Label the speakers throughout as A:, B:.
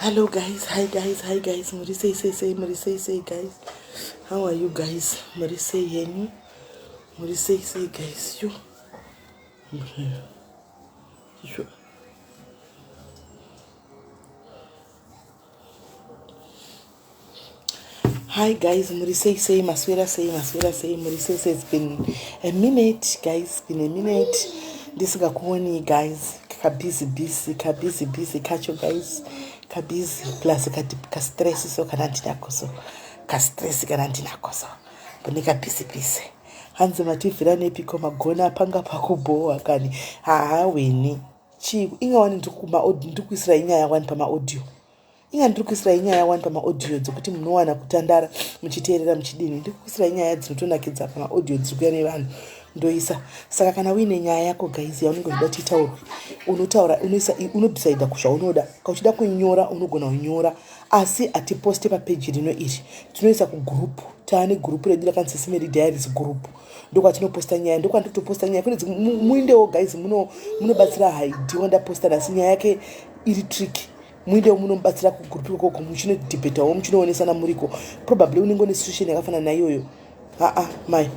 A: Hello guys, hi guys, hi guys. Muri sei sei sei, muri sei sei guys. How are you guys? Muri sei henyu? Muri sei sei guys? Yo. Yo. Hi guys, muri sei sei, maswera sei, maswera sei, muri sei sei. It's been a minute guys, it's been a minute. Ndisingakuoni guys, ka busy busy, ka busy busy kacho guys, ka busy plus ka ka stress so kana ndinako so. Ka stress kana ndinako so. Bune ka busy busy. Hanzi mativhira nepiko magona panga pakubhowa kani. Hahaweni. Chii inga wani ndikuisira inyaya wani pama audio. Inga ndiri kuisirai nyaya wani pamaaudio dzekuti munowana kutandara muchiteerera muchidini. Ndiri kuisirai nyaya dzinotonakidza pamaaudio dziri kuuya nevanhu ndoisa. Saka kana uine nyaya yako guys yaunenge uchida kuti itaurwe unotaura unoisa unodecida zvaunoda. Kana uchida kunyora unogona kunyora asi hatiposte papeji rino iri. Tinoisa kugroup taane group redu rakanzi Sisimeri Diaries group ndokwatinoposta nyaya ndokwanditoposta nyaya kune muindewo guys munobatsira haidi wandaposta nhasi nyaya yake iri tricky muindewo munomubatsira kugroup ikoko muchinodhibhetawo muchinoonesana muriko probably unenge une situation yakafanana naiyoyo aa mai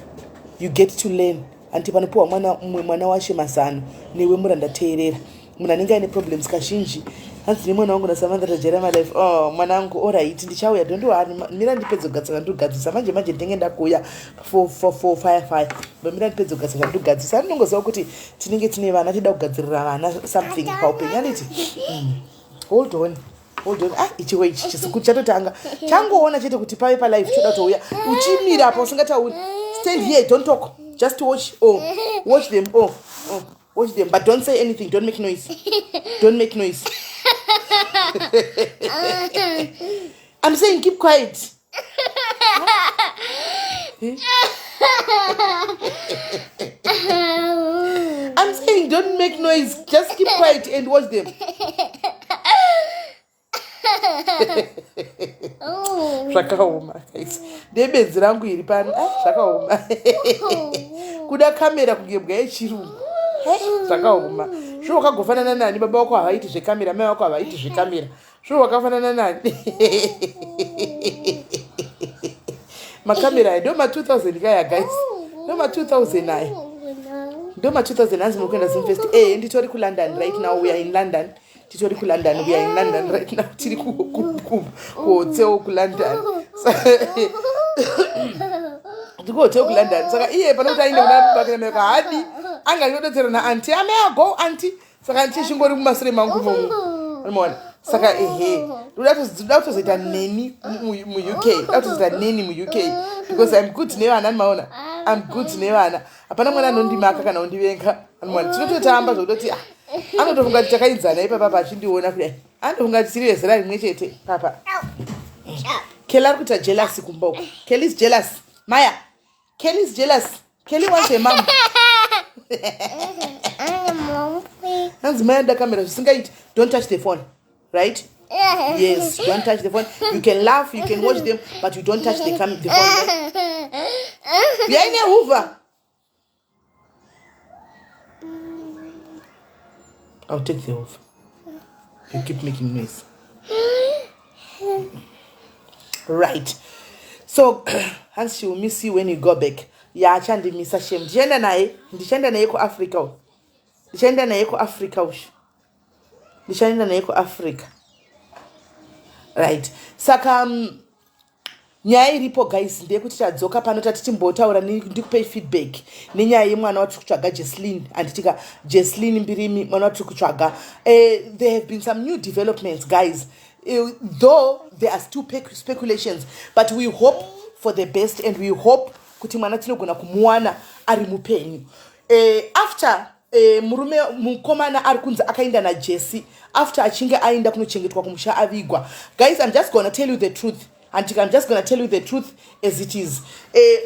A: you get to learn anti panopiwa mwana mumwe mwana washe mazano newe muranda teerera munhu anenge aine problems kazhinji hanzi nemwana wangu nasamantha tajaira malife oh mwana wangu orit ndichauya don't worry mira ndipedze kugadzira ndogadzisa manje manje ndinenge ndakuuya for for for fire fire but mira ndipedze kugadzira ndogadzisa andinongoziva kuti tinenge tine vana tida kugadzirira vana something paupenyu anditi mm. hold on hold on ah ichiwo ichi chizukuru chatotanga changoona chete kuti pave palive choda kutouya uchimira apa usingatauri stand here don't talk just watch oh watch them oh oh watch them but don't say anything don't make noise don't make noise i'm saying keep quiet I'm saying don't make noise. Just keep quiet and watch them. Zvakaoma guys. Ndebenzi rangu iri pano. Ah, zvakaoma. Kuda kamera kunge mbwa yechirungu. Zvakaoma. Zvo wakagofanana nani baba wako havaiti zvekamera, mai wako havaiti zvekamera. Sure wakafanana nani? Makamera aya ndoma 2000 kaya guys. Ndoma 2000 aya. Ndoma 2000 hanzi muri kuenda Zimfest. Eh nditori ku London right now. We are in London. Titori ku London. We are in London right now. Tiri ku ku ku ku hotel ku London. Tiri ku hotel ku London. Saka iye pano kuti aende kuna baba namai haadi. Anga achitodetsera na auntie. Ame go auntie. Saka ndichingori mumasure mangu imomo. Unoona? Saka ehe. Ndoda kutozoita neni muUK. Ndoda kutozoita neni muUK because I'm good nevana maona. I'm good nevana. Hapana mwana anondimaka kana kundivenga. Anoona? Tinototamba zvekutoti ah anotofunga kuti takaidzana ipapa pachindiona kudai. Anotofunga kuti tiri vezera rimwe chete papa. Kelly ari kuita jealous kumba uko. Kelly is jealous. Maya, Kelly is jealous. Kelly wants her mom. Hanzi mai anoda camera zvisingaiti. Don't touch the phone. Right? Yes, don't touch the phone. You can laugh, you can watch them, but you don't touch the, cam the phone. Right? Yaine hoover. I'll take the hoover. You keep making noise. Right. So, Hans, she will miss you when you go back. Ya achandimisa shem. Ndichaenda naye, ndichaenda naye kuAfrica. Ndichaenda naye kuAfrica usho. Ndichaenda naye kuAfrica. Right. Saka um, nyaya iripo guys ndeyekuti tadzoka pano tati timbotaura ndikupei feedback nenyaya yemwana watiri kutsvaga Jeslyn handitika Jeslyn Mbirimi mwana watiri kutsvaga there have been some new developments guys though there are still speculations but we hope for the best and we hope kuti mwana tinogona kumuwana ari mupenyu after murume mukomana ari kunzi akaenda naJesse after achinge aenda kunochengetwa kumusha avigwa guys i'm just gonna tell you the truth handika i'm just gonna tell you the truth as it is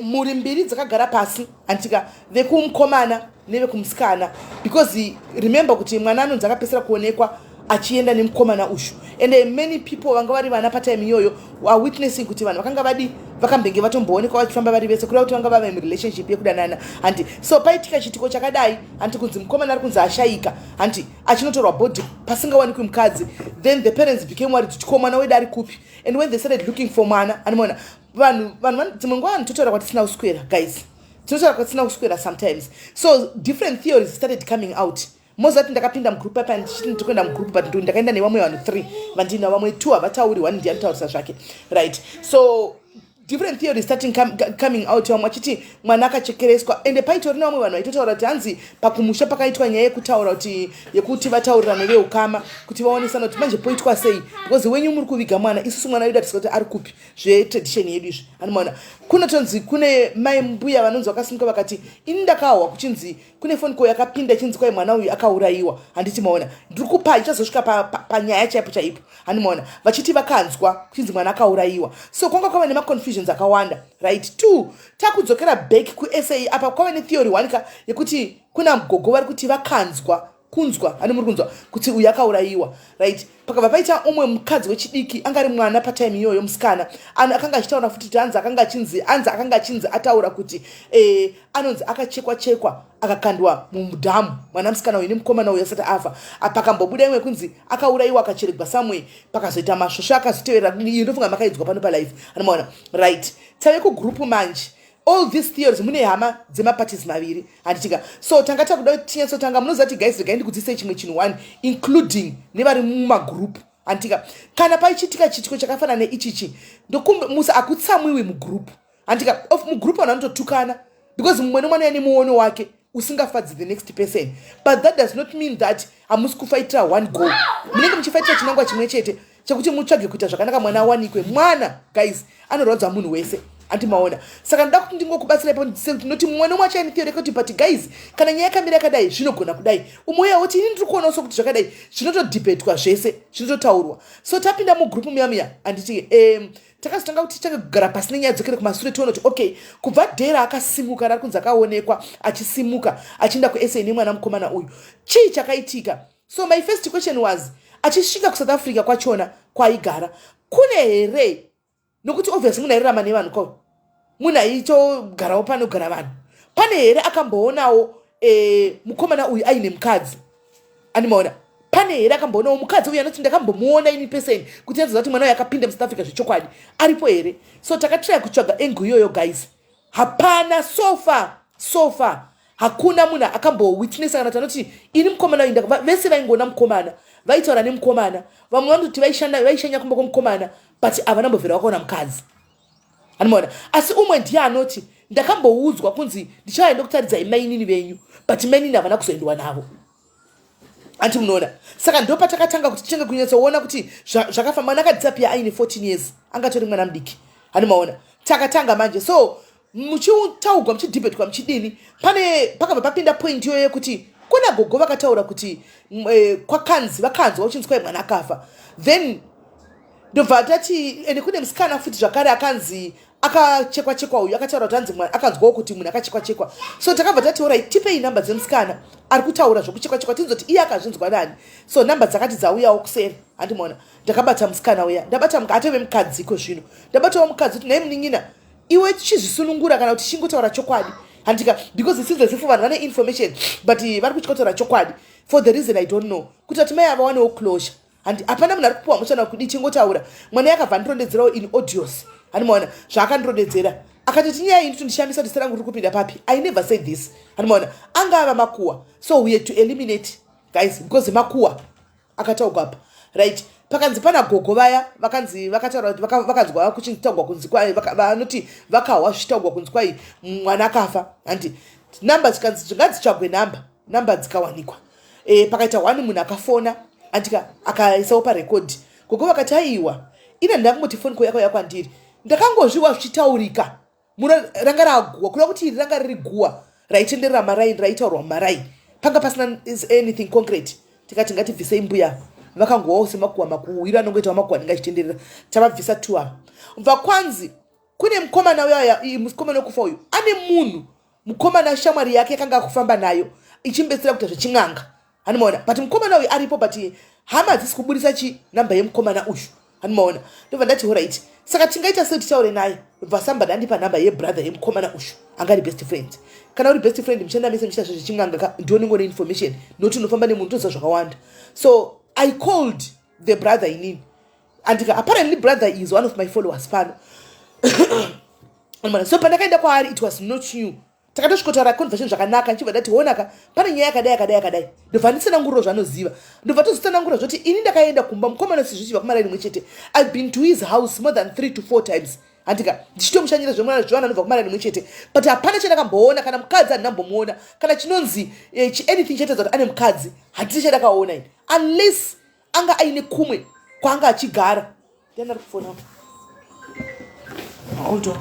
A: mhuri mbiri dzakagara pasi handika vekumukomana nevekumusikana because remember kuti mwana anonzi akapesera kuonekwa Achienda nemukomana ushu, and many people vanga vari vana patime iyoyo are witnessing kuti vanhu vakanga vadi vakambenge vatomboonekwa vachifamba vari vese, kureva kuti vanga vava murelationship yekudanana, handi? So paitika chiitiko chakadai, handi, kunzi mukomana ari kunzi ashayika, handi, achinotorwa body pasingawanikwi mukadzi, then the parents became worried kuti ko mwana wedu ari kupi? And when they started looking for mwana, anomaona vanhu dzimwe nguva vanhu totaura kwatisina kuswera. Guys, tinotaura kwatisina kuswera sometimes. So different theories started coming out. Mozati ndakapinda mugroup apa, ndichiti ndikuenda mugroup, but ndakaenda nevamwe vanhu three vandina, vamwe two havatauri, one ndiye anotaurisa zvake, right? So different theories starting coming out. Vamwe vachiti mwana akachekereswa, ende paitori nevamwe vanhu vaitotaura kuti hanzi pakumusha pakaitwa nyaya yekutaura kuti yekuti vataurirane veukama kuti vaonesana kuti manje poitwa sei, because wenyu muri kuviga mwana, isusu mwana wedu hatisika kuti ari kupi. Zvetradition yedu izvi, anomaona kunotonzi kune mai mbuya vanonzi vakasimuka vakati, "Ini ndakahwa kuchinzi kune phone call yakapinda ichinzi kwai mwana uyu akaurayiwa." Handiti maona, ndiri kupa ichazosvika panyaya chaipo chaipo. Handimaona vachiti vakanzwa kuchinzi mwana akaurayiwa. So kwanga kwava nemaconfusions akawanda, right? Two, takudzokera back kuSA apa, kwava netheory one ka yekuti kuna gogo vari kuti vakanzwa kunzwa, hani muri kunzwa kuti uyu akaurayiwa, right? Pakabva paita umwe mukadzi wechidiki anga ari mwana patime iyoyo, musikana akanga achitaura futi kuti hanzi akanga achinzi, hanzi akanga achinzi ataura kuti anonzi akachekwa chekwa akakandwa mudhamu, mwana musikana uyu nemukomana uyu asati afa. Pakambobuda imwe kunzi akaurayiwa, akacheregwa somewhere, pakazoita masvosvo akazotevera. Iyo ndofunga makaidzwa pano palife, anomaona, right? Tave kugroup manje. All these theories, mune hama dzemaparties maviri, handitika? So tanga takuda kuti tinyatsotanga. Munoziva kuti guys, regai ndikudzidzisei chimwe chinhu one, including nevari mumagroup, handitika? Kana paichitika chiitiko chakafanana neichichi, musa hakutsamwiwi mugroup, handika? Of mugroup vanhu vanototukana because mumwe nemwana ane muono wake usingafadzi the next person, but that does not mean that hamusi kufaitira one goal. Munenge muchifaitira chinangwa chimwe chete chekuti mutsvage kuita zvakanaka, mwana awanikwe. Mwana, guys, anorwadza munhu wese, andimaona? Saka ndoda kuti ndingokubatsirai noti mumwe nomwe achaine theory yekuti, but guys, kana nyaya yakamira yakadai, zvinogona kudai. Umwe uya woti, "Ini ndiri kuonawo sokuti zvakadai." Zvinotodhibhetwa zvese, zvinototaurwa. So tapinda mugroup muya muya, handiti, takazotanga kuti tichange kugara pasi nenyaya dzokere kumasure, tione kuti okay, kubva dhera akasimuka rari kunzi akaonekwa achisimuka achienda kuSA nemwana mukomana uyu, chii chakaitika? So my first question was, achisvika kuSouth Africa kwachona kwaaigara, kune here, nokuti obviously munhu airarama nevanhu ko, munhu aitogarawo panogara vanhu, pane here akamboonawo mukomana uyu aine mukadzi? Animaona, pane here akamboonawo mukadzi uyu anoti, "Ndakambomuona ini person," kuti azoziva kuti mwana uyu akapinda muSouth Africa zvechokwadi, aripo here? So takatraya kutsvaga angle iyoyo, guys, hapana. So far, so far hakuna munhu akambowitnessa kana kuti anoti, "Ini mukomana uyu." Vese vaingoona mukomana, vaitaura nemukomana, vamwe vanoti vaishanya kumba kwomukomana, but havana mbobvira vakaona mukadzi, anomaona? Asi umwe ndiye anoti, "Ndakamboudzwa kunzi ndichauya kutaridzai mainini venyu," but mainini havana kuzoendwa navo, anti munoona? Saka ndo patakatanga kuti tichange kunyatsoona kuti zvakafamba. Mwana akadisappear aine 14 years, angatori mwana mudiki, hani maona? Takatanga manje, so muchitaugwa, muchidhibhetwa, muchidini, pane pakabva papinda point iyoyo yekuti kuna gogo vakataura kuti kwakanzi vakanzwa uchinzi kwai mwana akafa. Then ndobva tati, ende kune musikana futi zvakare akanzi akachekwa chekwa uyu, akataura kuti hanzi akanzwawo kuti munhu akachekwa chekwa. So takabva tati, "Alright, tipei namba dzemusikana ari kutaura zvokuchekwa chekwa, tinzoti iye akazvinzwa nani." So namba dzakati dzauyawo kuseri, handimaona? Ndakabata musikana uya, ndabata, atove mukadziko zvino, ndabatawo mukadzi kuti, "Nhai munin'ina, iwe chizvisunungura kana kuti chingotaura chokwadi," handika? Because it seems as if vanhu vane information, but vari kutya kutaura chokwadi for the reason I don't know, kuti ati mai avawanewo closure. Handi hapana munhu ari kupiwa mushana kudi, chingotaura. Mwana yakabva ndirondedzerawo in audios, handimaona zvaakandirondedzera? Akatoti, "Nyaya iyi nditondishamisa kuti zita rangu riri kupinda papi. I never said this." Handimaona, anga ava makuwa. So we had to eliminate, guys, because makuwa akataugwa apa, right? Pakanzi pana gogo vaya vakanzi vakataura kuti vakanzwa kuchitaugwa kunzi kwai, vanoti vakahwa zvichitaugwa kunzi kwai mwana akafa, handi? Namba dzikanzi ngadzitsvagwe, namba dzikawanikwa. Pakaita one munhu akafona, andika, akaisawo parekodhi. Gogo vakati, "Aiwa, ina ndakangoti phone call yakauya kwandiri, ndakangozviwa zvichitaurika." Muno ranga raguwa, kureva kuti iri ranga riri guwa raitenderera maraini, raitaurwa mumaraini, panga pasina anything concrete. Tikati ngatibvisei mbuya, vakangowawo semakuwa makuwiro anongoitawo makuwa anenge achitenderera. Tavabvisa two ava. Bva kwanzi kune mukomana uyaya, mukomana wekufa uyu, ane munhu mukomana shamwari yake yakanga akufamba nayo ichimubetsera kuita zvechin'anga. Hanimaona, but mukomana uyu aripo, but hama hadzisi kuburisa chi namba yemukomana uyu. Hanimaona, ndobva ndati horit, saka tingaita sei titaure naye? Ndobva somebody andipa namba yebrother yemukomana uyu anga ari best friend. Kana uri best friend, muchienda mese muchiita zvezveching'anga, ndiwo unenge une information, nokuti unofamba nemunhu, toziva zvakawanda. So I called the brother inini, andika apparently brother is one of my followers pano. So pandakaenda kwaari, it was not new. Takatosvikotaura conversation zvakanaka, ndichibva ndati, honaka, pane nyaya yakadai, yakadai, yakadai. Ndobva nditsananguriro zvaanoziva, ndobva tozotsanangura zvoti ini ndakaenda kumba mukomana sezvichibva kumaraini mwe chete. I've been to his house more than 3 to 4 times, handika, ndichitomushanyira zvemwana zvevana anobva kumaraini mwe chete, but hapana chandakamboona, kana mukadzi handinambomuona, kana chinonzi anything chaitaridza kuti ane mukadzi handisi chandakaona ini, unless anga aine kumwe kwaanga achigara. Ndiani ari kufona? Hold on.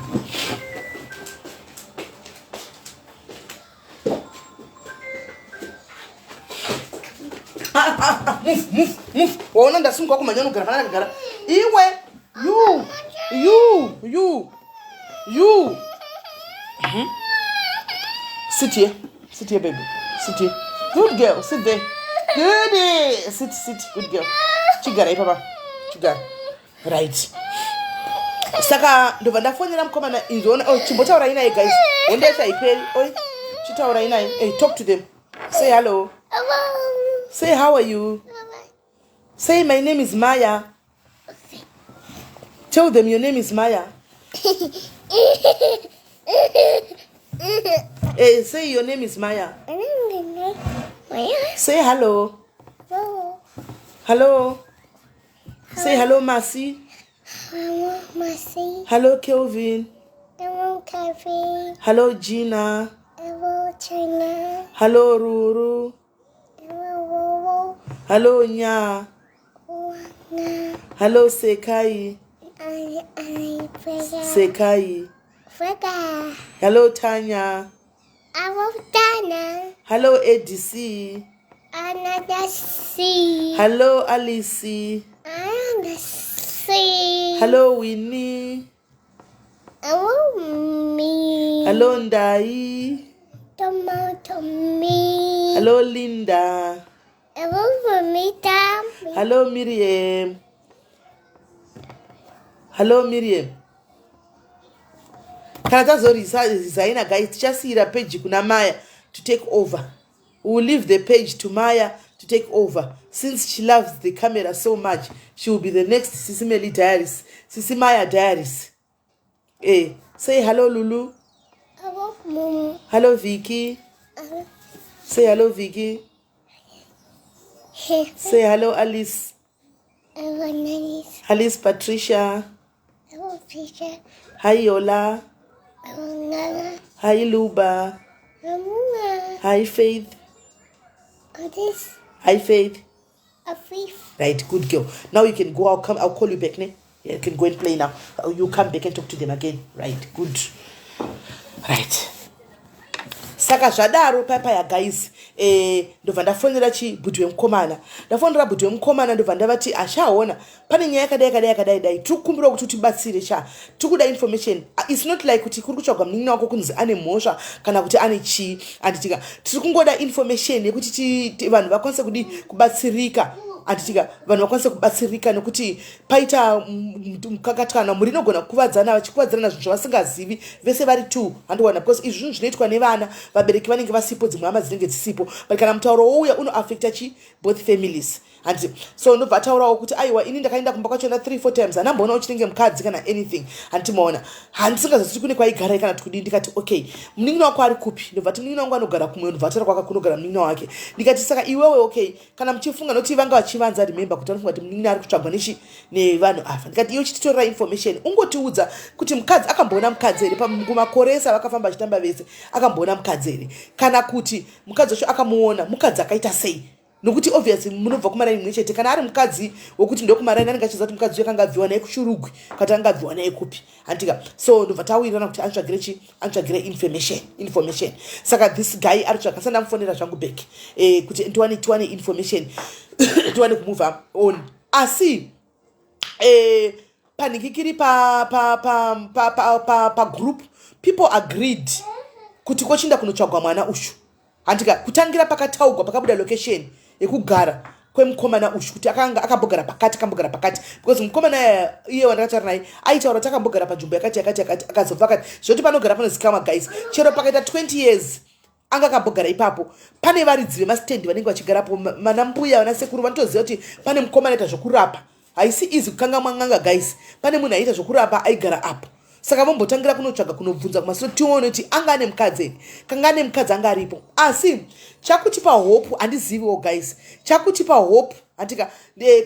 A: Ah, ah, ah, move, move, move. Waona ndasimuka kumhanya, unogara panaka, gara iwe. You, you, you, you. Sit here, sit here, baby, sit here. Good girl, sit there. Good, sit, sit. Good girl, chigara ipapa, chigara. Right, saka ndobva ndafonera mukomana inzoona. Oh, chimbotaurai naye guys, honde yacho haiperi. Oi, chitaurai naye. Hey, talk to them. Say hello. Say, how are you? Say, my name is Maya. Tell them your name is Maya. Hey, say your name is Maya. Say hello. Hello. Say hello, Masi.
B: Hello, Masi.
A: Hello, Kelvin.
B: Hello, Kelvin.
A: Hello, Gina.
B: Hello, China.
A: Hello, Ruru.
B: Hello, Ruru.
A: Hello, Nya.
B: Nya.
A: Hello, Sekai.
B: I,
A: Sekai.
B: Frega.
A: Hello, Tanya.
B: Hello, Tanya.
A: Hello, ADC.
B: Another C.
A: Hello, Alice.
B: Another C.
A: Hello, Winnie.
B: Hello, me.
A: Hello, Ndai.
B: Tomato me.
A: Hello, Linda.
B: Hello, Mamita.
A: Hello, Miriam. Hello, Miriam. Kana tazoresigna guys, tichasiyira page kuna Maya to take over. We will leave the page to Maya to take over since she loves the camera so much. She will be the next Sisimeli Diaries, Sisi Maya Diaries. Eh, say hello, Lulu.
B: Hello, Mom.
A: Hello, Vicky. Say hello, Vicky. Say hello, Alice.
B: Hello, Alice.
A: Alice Patricia.
B: Hello, Peter.
A: Hi, Yola.
B: Hello, Nana.
A: Hi, Luba.
B: Hello,
A: Hi, Faith.
B: Alice.
A: Hi, Faith.
B: A thief.
A: Right, good girl. Now you can go. I'll come. I'll call you back, ne? Yeah, you can go and play now. You come back and talk to them again. Right, good. Right. Saka zvadaro papaya guys, ndobva ndafonera chibhudhi wemukomana. Ndafonera bhudhi wemukomana, ndobva ndavati, ashaona pane nyaya yakadai, yakadai, yakadai dai, tiri kukumbirawo kuti utibatsire sha, tiri kuda information. Ah, it's not like kuti kuri kutsvagwa munin'ina wako kunzi ane mhosva kana kuti ane chii, handitika. Tiri kungoda information yekuti vanhu vakwanise kudi kubatsirika, handitika, vanhu vakwanise kubatsirika, nekuti paita mukakatkana, mhuri inogona kukuvadzana, vachikuvadzirana zvinhu zvavasingazivi vese vari two, handiwana, because izvi zvinhu zvinoitwa nevana, vabereki vanenge vasipo, dzimwe hama dzinenge dzisipo, but kana mutauro wouya unoaffecta chi both families, handiti? So ndobva ataurawo kuti, aiwa, ini ndakaenda kumba kwachona 3 4 times, handamboona uchinenge mukadzi kana anything, handiti maona, handisingazoti kune kwaigarai kana kuti kudii. Ndikati, okay, munin'ina wako ari kupi? Ndobva ti, munin'ina wangu anogara kumwe. Ndobva ataura kwaka kunogara munin'ina wake. Ndikati, saka iwewe, okay, kana muchifunga, nokuti vanga vachivanza, remember kuti vanofunga kuti munin'ina ari kutsvagwa nechi nevanhu ava. Ndikati, iwe chititorera information, ungotiudza kuti mukadzi akamboona mukadzi here pamakore ese avakafamba achitamba vese, akamboona mukadzi here, kana kuti mukadzi wacho akamuona, mukadzi akaita sei? Nokuti obviously munobva kumaraini mumwe chete. Kana ari mukadzi wekuti ndokumaraini, anenge achiziva kuti mukadzi uyu akanga abviwa naye kuShurugwi, kana anga abviwa naye kupi, handika? So ndobva tawirirana kuti antsvagire chi antsvagire information. Saka this guy ari kutsvaga, saka ndamufonera zvangu back kuti tiwane information, tiwane kumove on. Asi panhikikiri pa pa, pa, pa, pa group, people agreed kuti kochinda kunotsvagwa mwana uyu, handika? Kutangira pakataugwa, pakabuda location yekugara kwemukomana uyu, kuti akanga akambogara pakati, akambogara pakati, because mukomana iye wandakataura naye aitaura kuti akambogara panzvimbo yakati yakati yakati, akazobva akati zvoti panogara panozikamwa. Guys, chero pakaita 20 years anga akambogara ipapo, pane varidzi vemastendi vanenge vachigarapo, vana mbuya, vana sekuru vanotoziva kuti pane mukomana aita zvokurapa. Haisi easy kukangamwa n'anga, guys. Pane munhu aiita zvokurapa aigara apo. Saka vombotangira kunotsvaga, kunobvunza kumasoro, tione kuti anga ane mukadzi here. Kanga ane mukadzi, anga aripo. Asi chakutipa hope, handiziviwo guys, chakutipa hope handika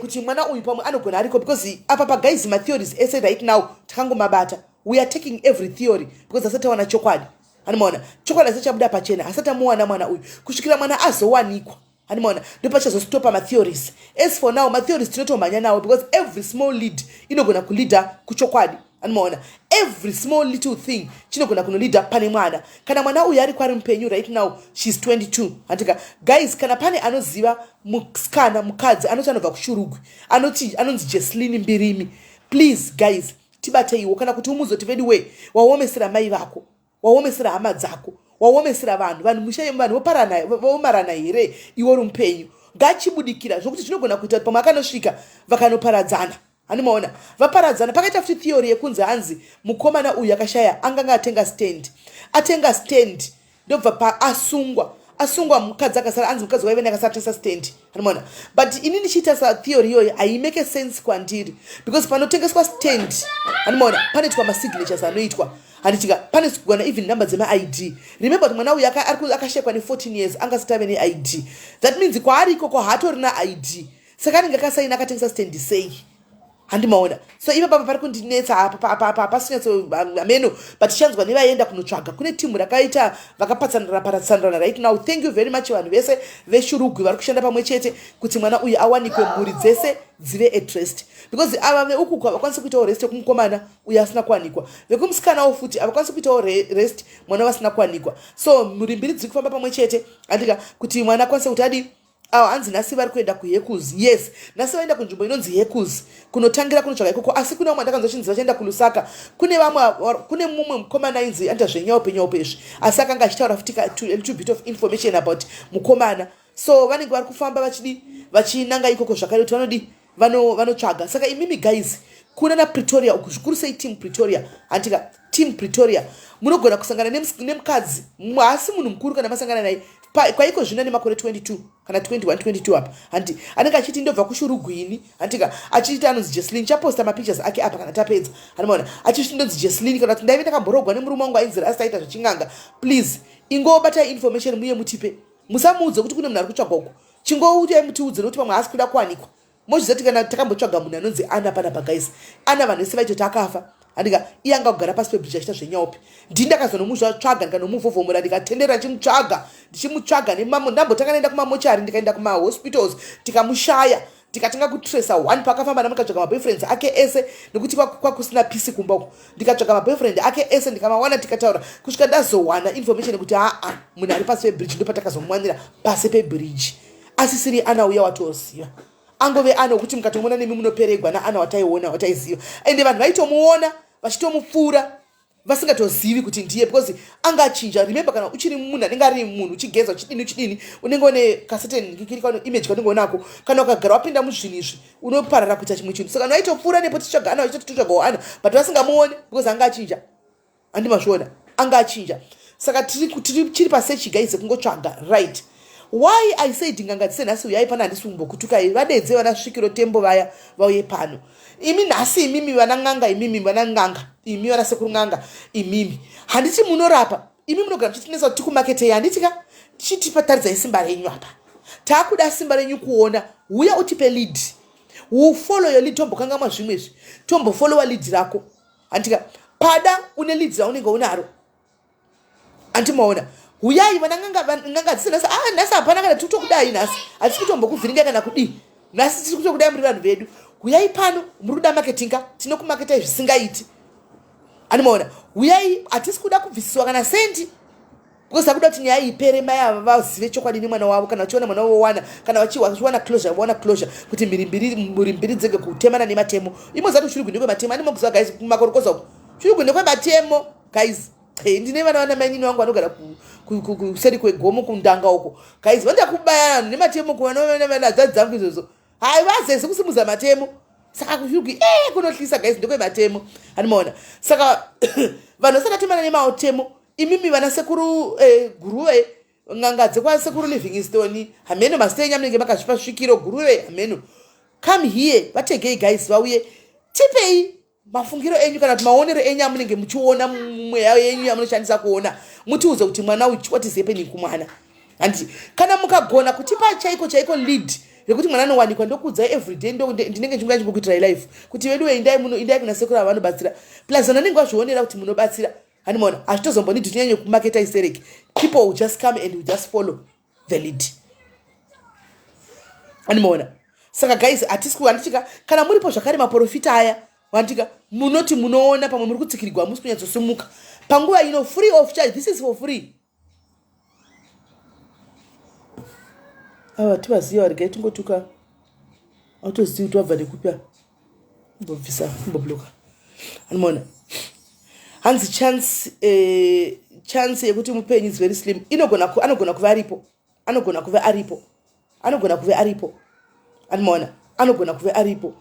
A: kuti mwana uyu pamwe anogona ariko, because apa paguys, matheories ese right now takangomabata. We are taking every theory because asati tawana chokwadi. Handimaona chokwadi asati chabuda pachena, asati amuwana mwana uyu. Kusvikira mwana azowanikwa, handimaona, ndopachazostopa matheories. As for now, matheories tinotomhanya nawo because every small lead inogona kuleada kuchokwadi. Handimaona, every small little thing chinogona kunoleada pane mwana. Kana mwana uyu ari kwari mupenyu, right now she's 22, handika? Guys, kana pane anoziva musikana, mukadzi anoti anobva kuShurugwi, anoti anonzi Jeslin Mbirimi, please guys, tibateiwo, kana kuti umuzoti vedu, waomesera mai vako, waomesera hama dzako, waomesera vanhu, vanhu musha, vanhu vomarana here iwe uri mupenyu? Ngachibudikira zvokuti zvinogona kuita kuti pamwe akanosvika vakanoparadzana. Handimaona, vaparadzana. Pakaita futi theory yekunzi hanzi mukomana uyu akashaya anganga atenga stand, atenga stand, ndobva paasungwa, asungwa, mukadzi akasara, anzi mukadzi waive akasara atengesa stand. Handimaona, but ini ndichiita satheory iyoyo haimake sense kwandiri, because panotengeswa stand, handimaona, panoitwa masignatures anoitwa, handitika? Pane kugona even number dzemaID. Remember kuti mwana uyu akashekwa ne14 years, angasati ave neid. That means kwaari ikoko haatorina ID. Saka anenge akasaina akatengesa stand sei? Handimaona. So ipa papa pari kundinetsa apa, hapasinyatso ameno, but tichanzwa nevaenda kunotsvaga. Kune timu rakaita vakapatsanurana paratsanurana right now. Thank you very much, vanhu vese veShurugwi vari kushanda pamwe chete kuti mwana uyu awanikwe, mhuri dzese dzive at rest, because ava veukuku havakwanisi kuitawo rest yekumukomana uyo asina kuwanikwa, vekumusikanawo futi havakwanisi kuitawo rest mwana vasina kuwanikwa. So mhuri mbiri dziri kufamba pamwe chete, andika, kuti mwana akwanise kuti adi awo. Hanzi nhasi vari kuenda kuHekus. Yes, nhasi vaenda kunzvimbo inonzi Hekus kunotangira kunotsvaga ikoko. Asi kune vamwe andakanzwa chinzi vachaenda kuLusaka. Kune vamwe, kune mumwe mukomana ainzi anoita zvenyaupe nyaupe izvi, asi akanga achitaura futi a little bit of information about mukomana. So vanenge vari kufamba vachidi vachinanga ikoko zvakare kuti vanodi vanotsvaga. Saka imimi guys, kuna naPretoria uku, zvikuru sei team Pretoria, handika? Team Pretoria, munogona kusangana nemukadzi, haasi munhu mukuru. Kana masangana naye kwaiko zvino nemakore 22 kana 21, 22 apa, handi anenge achiti ndobva kuShurugwini, handika, achiiti anonzi Jeslin. Chaposta mapictures ake apa kana tapedza. Handimaona, achiti ndonzi Jeslin, kana kuti ndaive ndakamborogwa nemurume wangu ainzi Rasta, aita zvechinganga. Please, ingobatai information muye mutipe. Musamuudze kuti kune munhu ari kutsvagwa uko. Chingouyai mutiudze, nokuti pamwe haasi kuda kuwanikwa. Mozviziva kuti kana takambotsvaga munhu anonzi Ana panapa, guys, Ana, vanhu vese vaitoti akafa, handika? Iye anga kugara pasi pebridge achiita zvenyaupi. Ndini ndakazonomutsvaga, ndikanomuvhovhomora, ndikatendera ndichimutsvaga, ndichimutsvaga nemamo. Ndambotanga ndaenda kumamochari, ndikaenda kumahospitals, tikamushaya. Tikatanga kutraca one paakafamba namakatsvaga maboyfriends ake ese, nekuti kwakusina peace kumba uko. Ndikatsvaga maboyfriend ake ese, ndikamawana, tikataura kusvika ndazowana information yekuti aa, munhu ari pasi pebridge. Ndopatakazomuwanira pasi pebridge, asisiri Ana uya watoziva, angove Ana wekuti mukatomuona nemi munoperegwa naAna wataiona, wataiziva. Ende vanhu vaitomuona vachitomupfuura vasingatozivi kuti ndiye, because anga achinja. Remember, kana uchiri munhu anenge ari munhu uchigeza, uchidini, uchidini, unenge une kacertain image kaunenge unako. Kana ukagara wapinda muzvinhu izvi, unoparara kuita chimwe chinhu. Saka vanhu vaitopfuura nepo tichitsvaga Ana, vachitoti totsvagawo Ana, but vasingamuoni because anga achinja. Handimazviona, anga achinja. Saka tiri pasearch, guys, kungotsvaga, right? Why I said nganga dzise nhasi uyai pano, handisi kumbokutukai. Vadedze vana svikiro tembo vaya vauye pano. Imi nhasi, imimi vana n'anga, imimi vana n'anga, imi vana sekuru n'anga, imimi handiti munorapa? Imi munogara muchitinetsa kuti tikumaketei, handiti ka? Tichitipa, taridzai simba renyu apa. Taakuda simba renyu kuona. Uya utipe lead, ufollow your lead. Tombokangamwa zvimwe izvi, tombofollowa lead rako, handika? Pada une lead raunenge unaro, handimaona? Huyai vana n'anga dzise nhasi. Ah, nhasi hapana kana tiri kutokudai nhasi, hatisi kutombokuvhiringa kana kudii. Nhasi tiri kutokudai, muri vanhu vedu. Huyai pano, muri kuda marketing ka? Tinokumaketai zvisingaiti, handimaona? Huyai, hatisi kuda kubvisiswa kana sendi, because takuda kuti nyaya ipere, mai ava vazive chokwadi nemwana wavo. Kana vachiona mwana wavo wana, kana vachiwana closure, vawana closure, kuti mhiri mbiri dzege kutemana nematemo. Imozati kuShurugwi ndekwematemo, andimokuziva guys, kumakorokoza uku Shurugwi ndekwematemo, guys. Hey, ndine vana, vana mainini vangu vanogara kuseri kwegomo kundanga uko guys vanoda kubaya vanhu nematemo kuvanovanadzadzi dzangu izvozvo hai vazese kusimudza matemo saka kushurugwi e eh, kunohlisa guys ndekwematemo handimaona saka vanhu vasati atemana nemaotemo imimi vana sekuru eh, guruve n'anga dzekwasekuru Livingstone hameno mazita enyu amunenge makazvipa svikiro guruve hameno come here vategei guys vauye tipei mafungiro enyu kana kuti maonero enyu amunenge muchiona mweya yenyu yamunoshandisa kuona mutiudze kuti mwana uyu what is happening kumwana handiti kana mukagona kutipa chaiko chaiko lead rekuti mwana anowanikwa ndokuudzai everyday ndinenge ndinguya ndingokuitirai life kuti vedu indai muno indai kuna sekuru ava vanobatsira plus vanhu vanenge vazvionera kuti munobatsira handimaona hazvitozombonidi tinyanye kumaketa isereki people will just come and will just follow the lead handimaona saka guys hatisi handitika kana muripo zvakare maprofita aya vanditika munoti munoona pamwe muri kutsikirigwa musi kunyatsosimuka panguva ino free of charge this is for free ava tivaziva regai tingotuka autozivi kuti wabva nekupi apa mbobvisa mbobloka anomaona hanzi chance eh, chance yekuti mupenyu is very slim inogona anogona kuva aripo anogona kuve aripo anogona kuve aripo anomaona anogona kuve aripo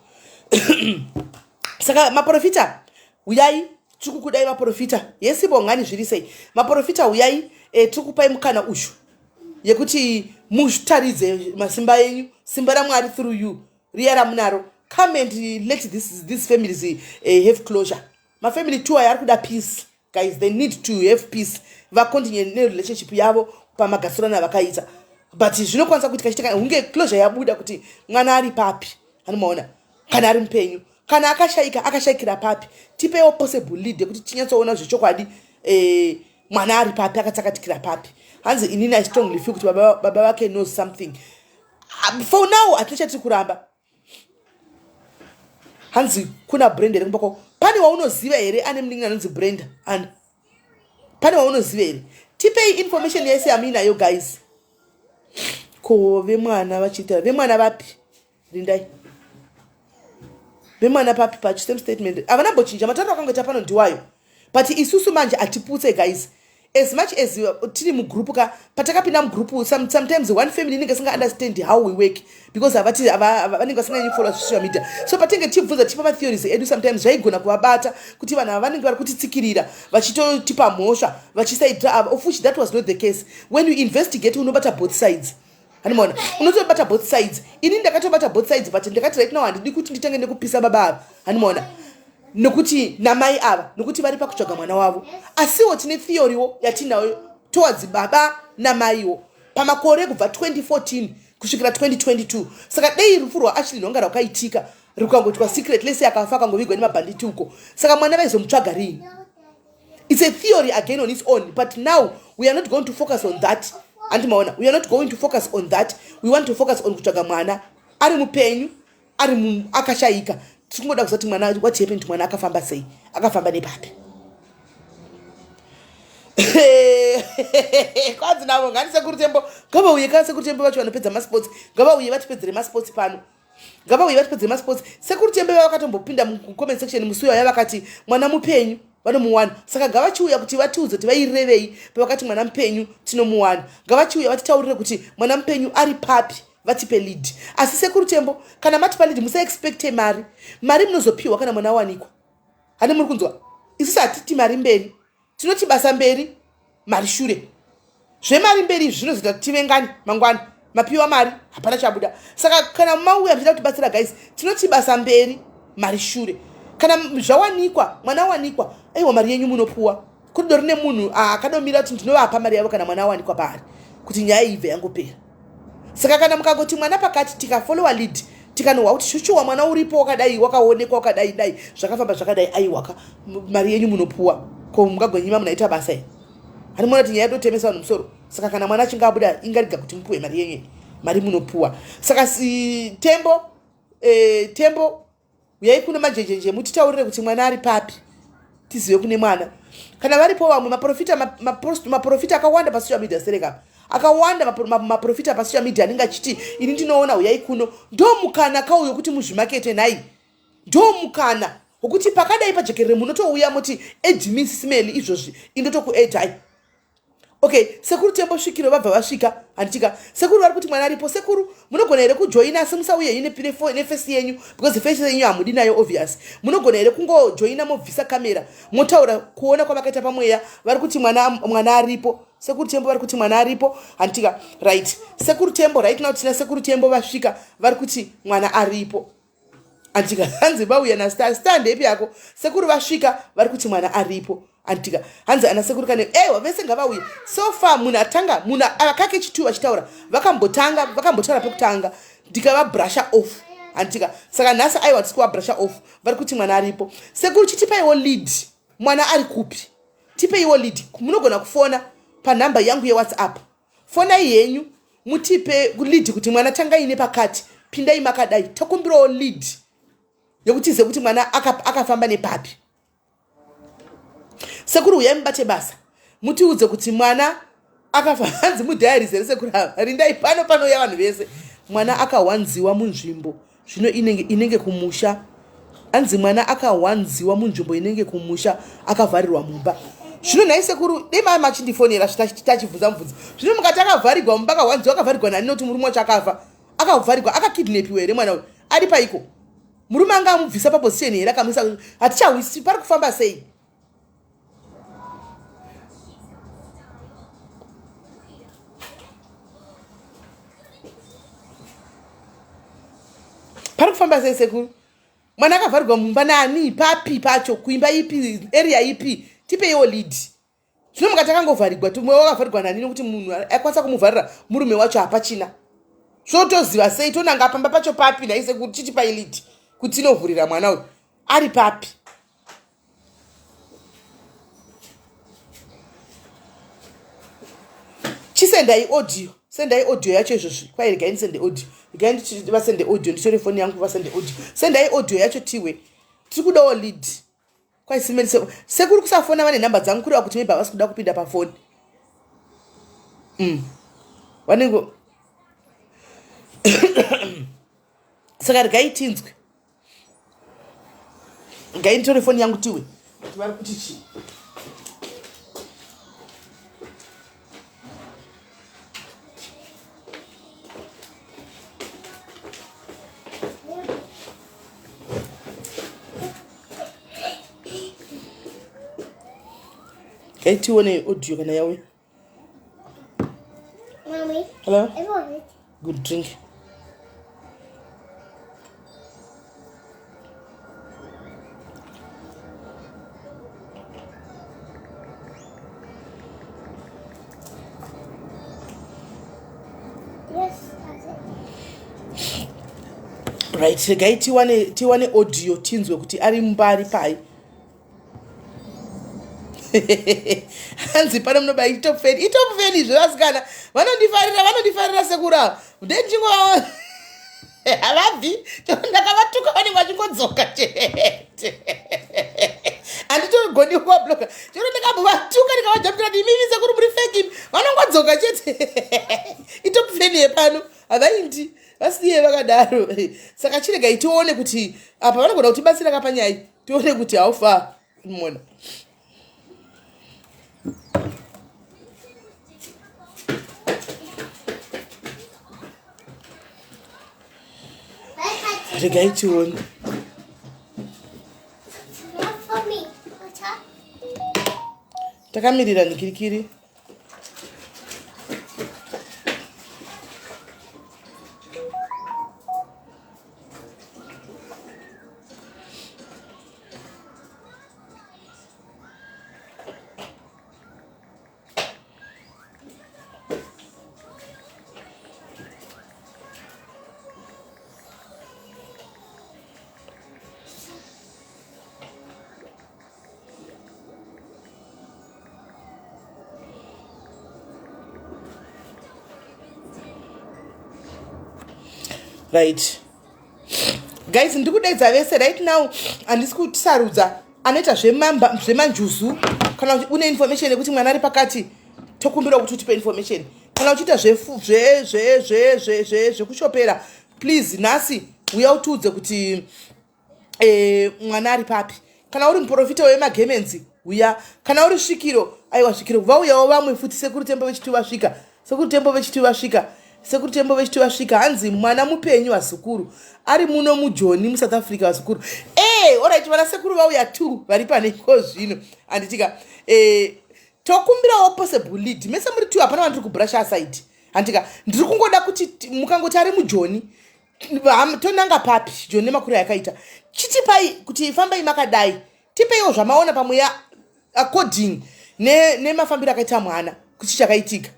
A: saka maprofita uyai tiri kukudai maprofita yesi bongani zviri sei maprofita uyai e, tiri kupai mukana uyu yekuti mutaridze masimba enyu simba ramwari through you riya ramunaro come and let this, this families have closure mafamily two aya ari kuda peace guys they need to have peace vacontinue nerelationship yavo pamagasurana avakaita but zvinokwanisa kuitika chete hunge closure yabuda kuti mwana ari papi anomaona kana ari mupenyu kana akashaika akashaikira papi tipewo possible lead yekuti tinyatsoona zvechokwadi eh, mwana ari papi akatsakatikira papi hanzi inini i strongly feel kuti baba vake knows something ah, for now hatina chatiri kuramba hanzi kuna brenda here kumba kwako pane waunoziva here ane munin'ina anonzi brenda ana pane waunoziva here tipei information yese yamuinayo guys ko vemwana vachiita vemwana vapi rindai vemwana papi pacho same statement havana mbochinja matauro akangoita pano ndiwayo but isusu manje hatiputse guys as much as tiri mugroup ka patakapinda mugroup sometimes one family inenge isinga understand how we work because havati vanenge vasinganyanyi kufollow social media so patinenge tichibvunza tichipa matheories edu sometimes zvaigona kuvabata kuti vanhu ava vanenge vari kutitsikirira vachitotipa mhosva vachisaidira ava of which that was not the case when you investigate unobata both sides handimaona unotobata both sides ini ndakatobata both sides but ndakati right now handidi kuti nditange nekupisa baba ava handimaona nekuti namai ava nekuti vari pakutsvaga mwana wavo asiwo tine theorywo yatinayo towards baba namaiwo pamakore kubva 2014 kusvikira 2022 saka dei rufu rwaashley rwanga rwakaitika rukangoitwa secret lese akafa akangovigwa nemabhanditi uko saka mwana vaizomutsvaga riini it's a theory again on its own but now we are not going to focus on that andimaona we are not going to focus on that we want to focus on kutsvaga mwana ari mupenyu ari akashaika tikungoda kuziva kuti mwana what happened to mwana akafamba sei akafamba nepapi kwanzi navo ngani sekuru tembo ngavauye kana sekuru tembo vacho vanopedza masports ngavauye vatipedzere masports pano ngavauye vatipedzere masports sekuru tembo vavakatombopinda mucomment section musi uyo vakati mwana mupenyu vanomuwana saka ngavachiuya kuti vatiudze kuti vairevei pavakati mwana mupenyu tinomuwana ngavachiuya vatitaurire kuti mwana mupenyu ari papi vatipe lead asi sekuru tembo kana matipa lead musaexpecte mari mari munozopiwa kana mwana awanikwa hane muri kunzwa isusu hatiti mari mberi tinoti basa mberi mari shure zvemari mberi izvi zvinozoita kuti tivengane mangwana mapiwa mari hapana chabuda saka kana mauya muchida kutibatsira guys tinoti basa mberi mari shure kana zvawanikwa mwana awanikwa aiwa mari yenyu munopuwa kudori nemunhu akadomira kuti ndinovapa mari yavo kana mwana awanikwa paari kuti nyaya iyi ibve yangopera saka kana mukangoti mwana pakati tikafollowa lead tikanohwa kuti shuchuwa mwana uripo wakadai wakaonekwa wakadai dai zvakafamba zvakadai aiwaka mari yenyu munopuwa ko mungagonyima munaita basa here hani muona kuti nyaya totemesa vanhu musoro saka kana mwana achinge abuda ingariga kuti mupuwe mari yenyu mari munopuwa saka si, tembo e, tembo uyai kuno majenjenje mutitaurire kuti mwana ari papi tizive kune mwana kana varipo vamwe maprofita maprofita akawanda pasocial media sereka akawanda maprofita pasocial media anenge achiti ini ndinoona uyai kuno ndo mukana kauyo kuti muzvimakete nhai ndo mukana wekuti pakadai pajekerere munotouya muti edmins smeli izvozvi indotokuedai Okay, sekuru Tembo svikiro vabva vasvika handitika. Sekuru vari kuti mwana aripo. Sekuru munogona here kujoina asi musauye henyu nefesi yenyu because fesi yenyu hamudi nayo obvious. Munogona here kungojoina mobvisa kamera motaura kuona kwavakaita pamweya. Vari kuti mwana mwana aripo. Sekuru Tembo vari kuti mwana aripo handitika. Right, sekuru Tembo, right now tina sekuru Tembo vasvika vari kuti mwana aripo antika. Hanzi vauya nastar star ndepi yako. Sekuru vasvika vari kuti mwana aripo antika. Hanzi ana sekuru kane ewa vese ngavauye. So far munhu atanga munhu akake chitu vachitaura vakambotanga vakambotaura pekutanga ndikavabrusha off antika. Saka nhasi aiwa tisi kuvabrusha off. Vari kuti mwana aripo. Sekuru chitipaiwo lead, mwana ari kupi? Tipeiwo lead. Munogona kufona panhamba yangu yeWhatsApp. Fonai henyu mutipe lead kuti mwana tangai nepakati, pindai makadai. Tokumbirawo lead yekuti tizive kuti mwana akafamba nepapi. Sekuru huyai mubate basa mutiudze kuti mwana akafa. Hanzi mudhayari here sekuru ava? Rindai pano panouya vanhu vese. Mwana akahwanziwa munzvimbo zvino inenge, inenge kumusha. Hanzi mwana akahwanziwa munzvimbo inenge kumusha, akavharirwa mumba zvino. Nhai sekuru, dei maa machindifonera tachibvunza mubvunzo. Zvino mukati akavharigwa mumba, akahwanziwa, akavharigwa nani? Noti murume wacho akafa, akavharigwa, akakidnapiwa here? Mwana uyu ari paiko? Murume anga amubvisa paposition here akamuisa? Hatichahwisi pari kufamba sei. Pari kufamba sei sekuru? Mwana akavharigwa mumba nani, papi pacho, kuimba ipi, area ipi? Tipeiwo lead. Zvino mukati akangovharigwa, tumwe wakavharigwa nani? Nokuti munhu aikwanisa kumuvharira murume wacho hapachina. Zvotoziva sei tonanga pamba pacho papi nhai sekuru? Chichipai lead kuti tinovhurira mwana uyu ari papi. Chisendai audio, sendai audio yacho izvozvi. Kwai regai ndisende audio, regai vasende audio, nditore foni yangu vasende audio. Sendai audio yacho tiwe, tiri kudawo lead. Kwai simeni sekuru kusafona vane nhamba dzangu kureva kuti maybe havasi kuda kupinda pafoni. Vanenge saka regai tinzwe. Regai nditore foni yangu tiwe kuti vari kuti chii. Regai tione audio kana yauya.
B: Mommy.
A: Hello?
B: I want it.
A: Good drink.
B: Yes, that's it.
A: Right, regai tiwane audio tinzwe kuti ari mumba ari pai. Hanzi pano munoba itop fan, itop fan izvo. Vasikana vanondifarira, vanondifarira sekuru ava. Ndechingo havabvi, ndakavatuka vanenge vachingodzoka chete. Handitogoni kuvabloka chero ndakambovatuka ndikavajambira kuti imimi sekuru muri fake imi, vanongodzoka chete. Itop fan yepano, havaindi vasiye vakadaro. Saka chiregai tione kuti apa vanogona kutibatsira kapanyai, tione kuti how far mona. Regai tione.
B: Not for me. What's up?
A: Takamirira nikirikiri. Right guys, ndiri kudaidza vese right now. Handisi kusarudza anoita zvemanjuzu. Kana kuti une information yekuti mwana ari pakati, tokumbira kuti utipe information. Kana uchiita zvekushopera, please nhasi uya utiudze kuti mwana ari papi. Kana uri muprofita wemagemenzi, uya. Kana uri svikiro. Aiwa svikiro vauyawo vamwe futi sekuru Tembo vechitu vasvika. Sekuru Tembo vechitu vasvika. Sekuru Tembo vechitu vasvika. Hanzi mwana mupenyu vazukuru. Ari muno muJoni muSouth Africa vazukuru. Eh, alright vana sekuru vauya two vari pane iko zvino. Handitika. Eh, tokumbirawo possible lead. Mese muri two hapana vandiri kubrush aside. Handitika. Ndiri kungoda kuti mukangoti ari muJoni tonanga papi Joni nemakuru ayakaita. Chitipai kuti fambai makadai. Tipeiwo zvamaona pamweya according nemafambiro ne akaita mwana kuti chakaitika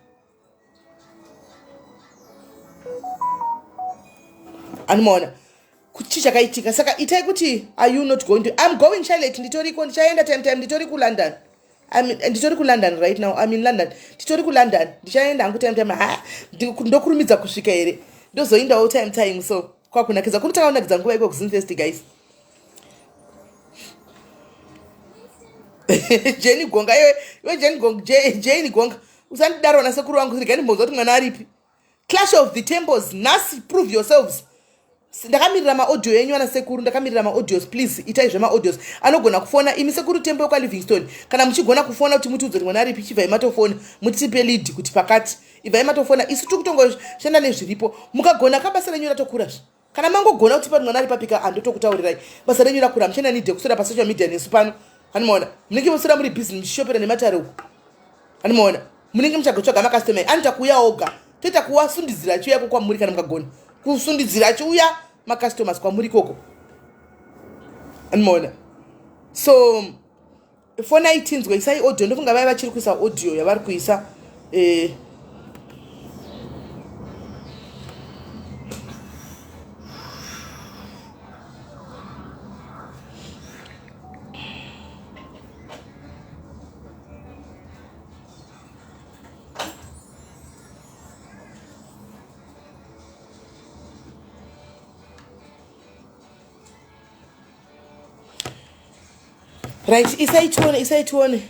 A: anomaona kuti chakaitika saka itai kuti are you not going to i'm going charlotte nditoriko ndichaenda time time nditori kulondon nditori kulondon right now i'm in london nditori kulondon ndichaenda hangu time time ha ndokurumidza kusvika here ndozoindawo time time so kwakunakidza kunotanga kunakidza nguva iko kuzinfest guys Jane Gonga iwe iwe Jane Gonga Jane Gonga usandidaro na sekuru wangu regai ndimbonzwa kuti mwana aripi Clash of the Temples nhasi prove yourselves ndakamirira maaudio enyu ana sekuru ndakamirira maaudios please itai zvemaaudios anogona kufona imi sekuru tembo yekwaLivingstone kana muchigona kufona kuti mutiudze kuti mwana aripi chibvai matofona mutipe lead kuti pakati ibvai matofona isu tiri kutongoshanda nezviripo mukagona kabasa renyu ratokura zve Kana mangogona kuti pano mwana ari papika handotokutaurirai basa renyu rakura muchena need yekuswera pasocial media nesu pano hanimaona munenge moswera muri busy muchishopera nematare uku hanimaona munenge muchagotsvaga makastoma anoita kuuya oga toita kuwasundidzira achiuya ko kwamuri kana mukagona kusundidzira achiuya macustomers kwamuri ikoko hanimaona so Fonai tinzwe isai audio ndofunga vaya vachiri kuisa audio yavari kuisa eh, Right, isai tione, isai tione.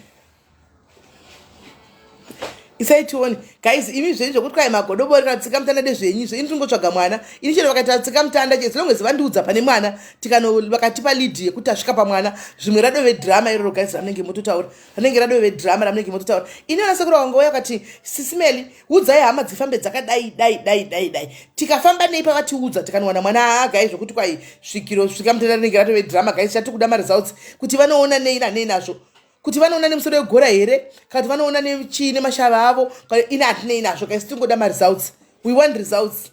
A: Isai tione. Guys, imi zvenyu zvekuti kwai magodobori kana tsika mutanda ndezvenyu izvo. Ini tingotsvaga mwana. Ini chero vakaita tsika mutanda as long as vandiudza pane mwana, tikano vakatipa lead yekuti tasvika pamwana, zvimwe radove drama iroro guys ramunenge mototaura. Rinenge radove drama ramunenge mototaura. Ini ana sekuru vangouya vakati Sisimeli udzai hama dzifambe dzakadai dai dai dai dai tikafamba nei pavatiudza tikanowana mwana haa guys zvokuti kwai svikiro svika mutenda rinenge ratove drama guys chatiri kuda maresults kuti vanoona nei nanei nazvo kuti vanoona nemusoro wegora here kana kuti vanoona nechii nemashava avo ini hatinei nazvo guys tingoda maresults we want results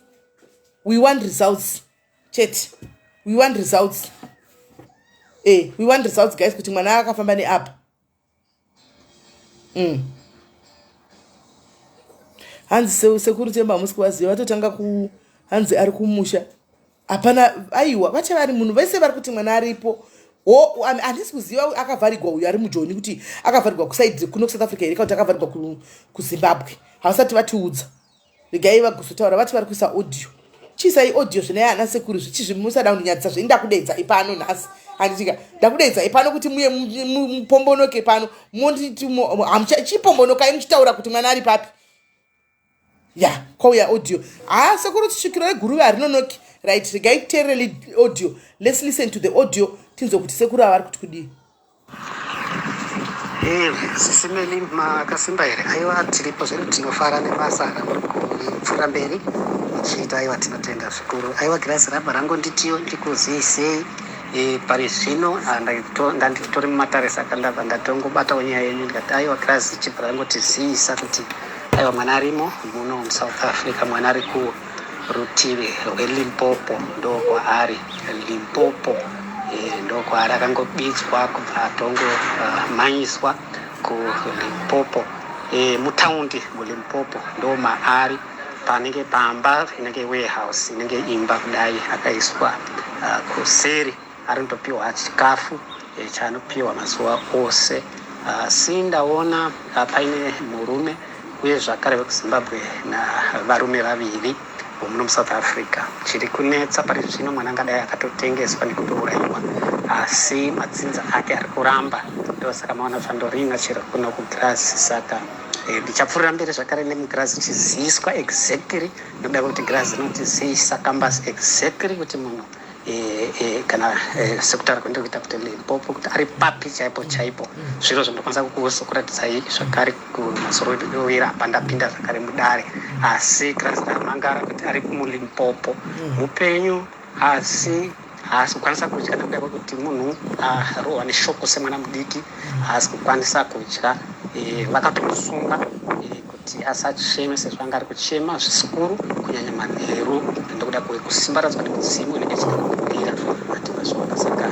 A: we want results chete we want results eh we want results guys kuti mwana akafamba neapa mm. Hanzi sekuru Temba hamusi kuvaziva vatotanga ku hanzi ari kumusha hapana aiwa vacha vari munhu vese vari kuti mwana aripo handisi kuziva akavharigwa uyu ari mujoni kuti akavharigwa kusaidi kuno kusouth africa here kana kuti akavharigwa kuzimbabwe havasati vatiudza regai vagozotaura vati vari kuisa audio chiisai audio zvinai ana sekuru zvichizvi musada kundinyadzisa zvenyu ndakudeedzai pano nhasi handitika ndakudeedzai pano kuti muye mupombonoke pano monditi chipombonokai muchitaura kuti mwana ari papi ya kwauya audio haa sekuru svikiro reguruve harinonoki right regai titeerere audio let's listen to the audio tinzwe kuti sekuru ava vari kuti kudii
C: Hey, sisi Meli makasimba here? Aiwa tiripo zvedu tinofara nebasa ramuri kupfuura mberi muchiita. Aiwa tinotenda zvikuru. Aiwa girazi rabva rangonditiyo ndikuziisei e, pari zvino ah, ndanditori mumatare saka ndabva ndatongobatawo nyaya yenyu ndikati aiwa girazi chibva rangotiziisa kuti aiwa mwana arimo muno muSouth Africa mwana ari ku Rutivi rweLimpopo ndokwaari. Limpopo eh, ndokwaari akangobidzwa kubva atongomhanyiswa uh, kuLimpopo eh, mutaundi muLimpopo ndo maari panenge pamba inenge warehouse inenge imba kudai akaiswa uh, kuseri Arinotopiwa chikafu eh, chaanopiwa mazuva ose asi ndaona ah, paine murume uye zvakare vekuzimbabwe navarume vaviri vomuno musouth africa chiri kunetsa pari zvino mwana angadai akatotengeswa nekutourayiwa asi madzinza ake ari kuramba ndosaka maona zvandoringa chero kuno kugirazi saka eh, ndichapfuurira mberi zvakare nemugirazi chiziiswa exactly nekuda kwekuti girazi rinotiziyisa kambasi exactly kuti munhu Kana sekutaura kwandiri kuita kuti Limpopo, kuti ari papi chaipo chaipo, zviro zvandokwanisa kuzokuratidzai zvakare kumasoro apa ndapinda zvakare mudare. Asi girazi ramangara kuti ari muLimpopo, mupenyu, asi haasi kukwanisa kudya nekuda kwekuti munhu arohwa neshoko semwana mudiki. Haasi kukwanisa kudya. Vakatomusunga kuti asacheme sezvo anga ari kuchema zvisikuru, kunyanya manheru, ndokuda kwekusimbaradzwa nemudzimu inenge ichida kukwira atingazviona. Saka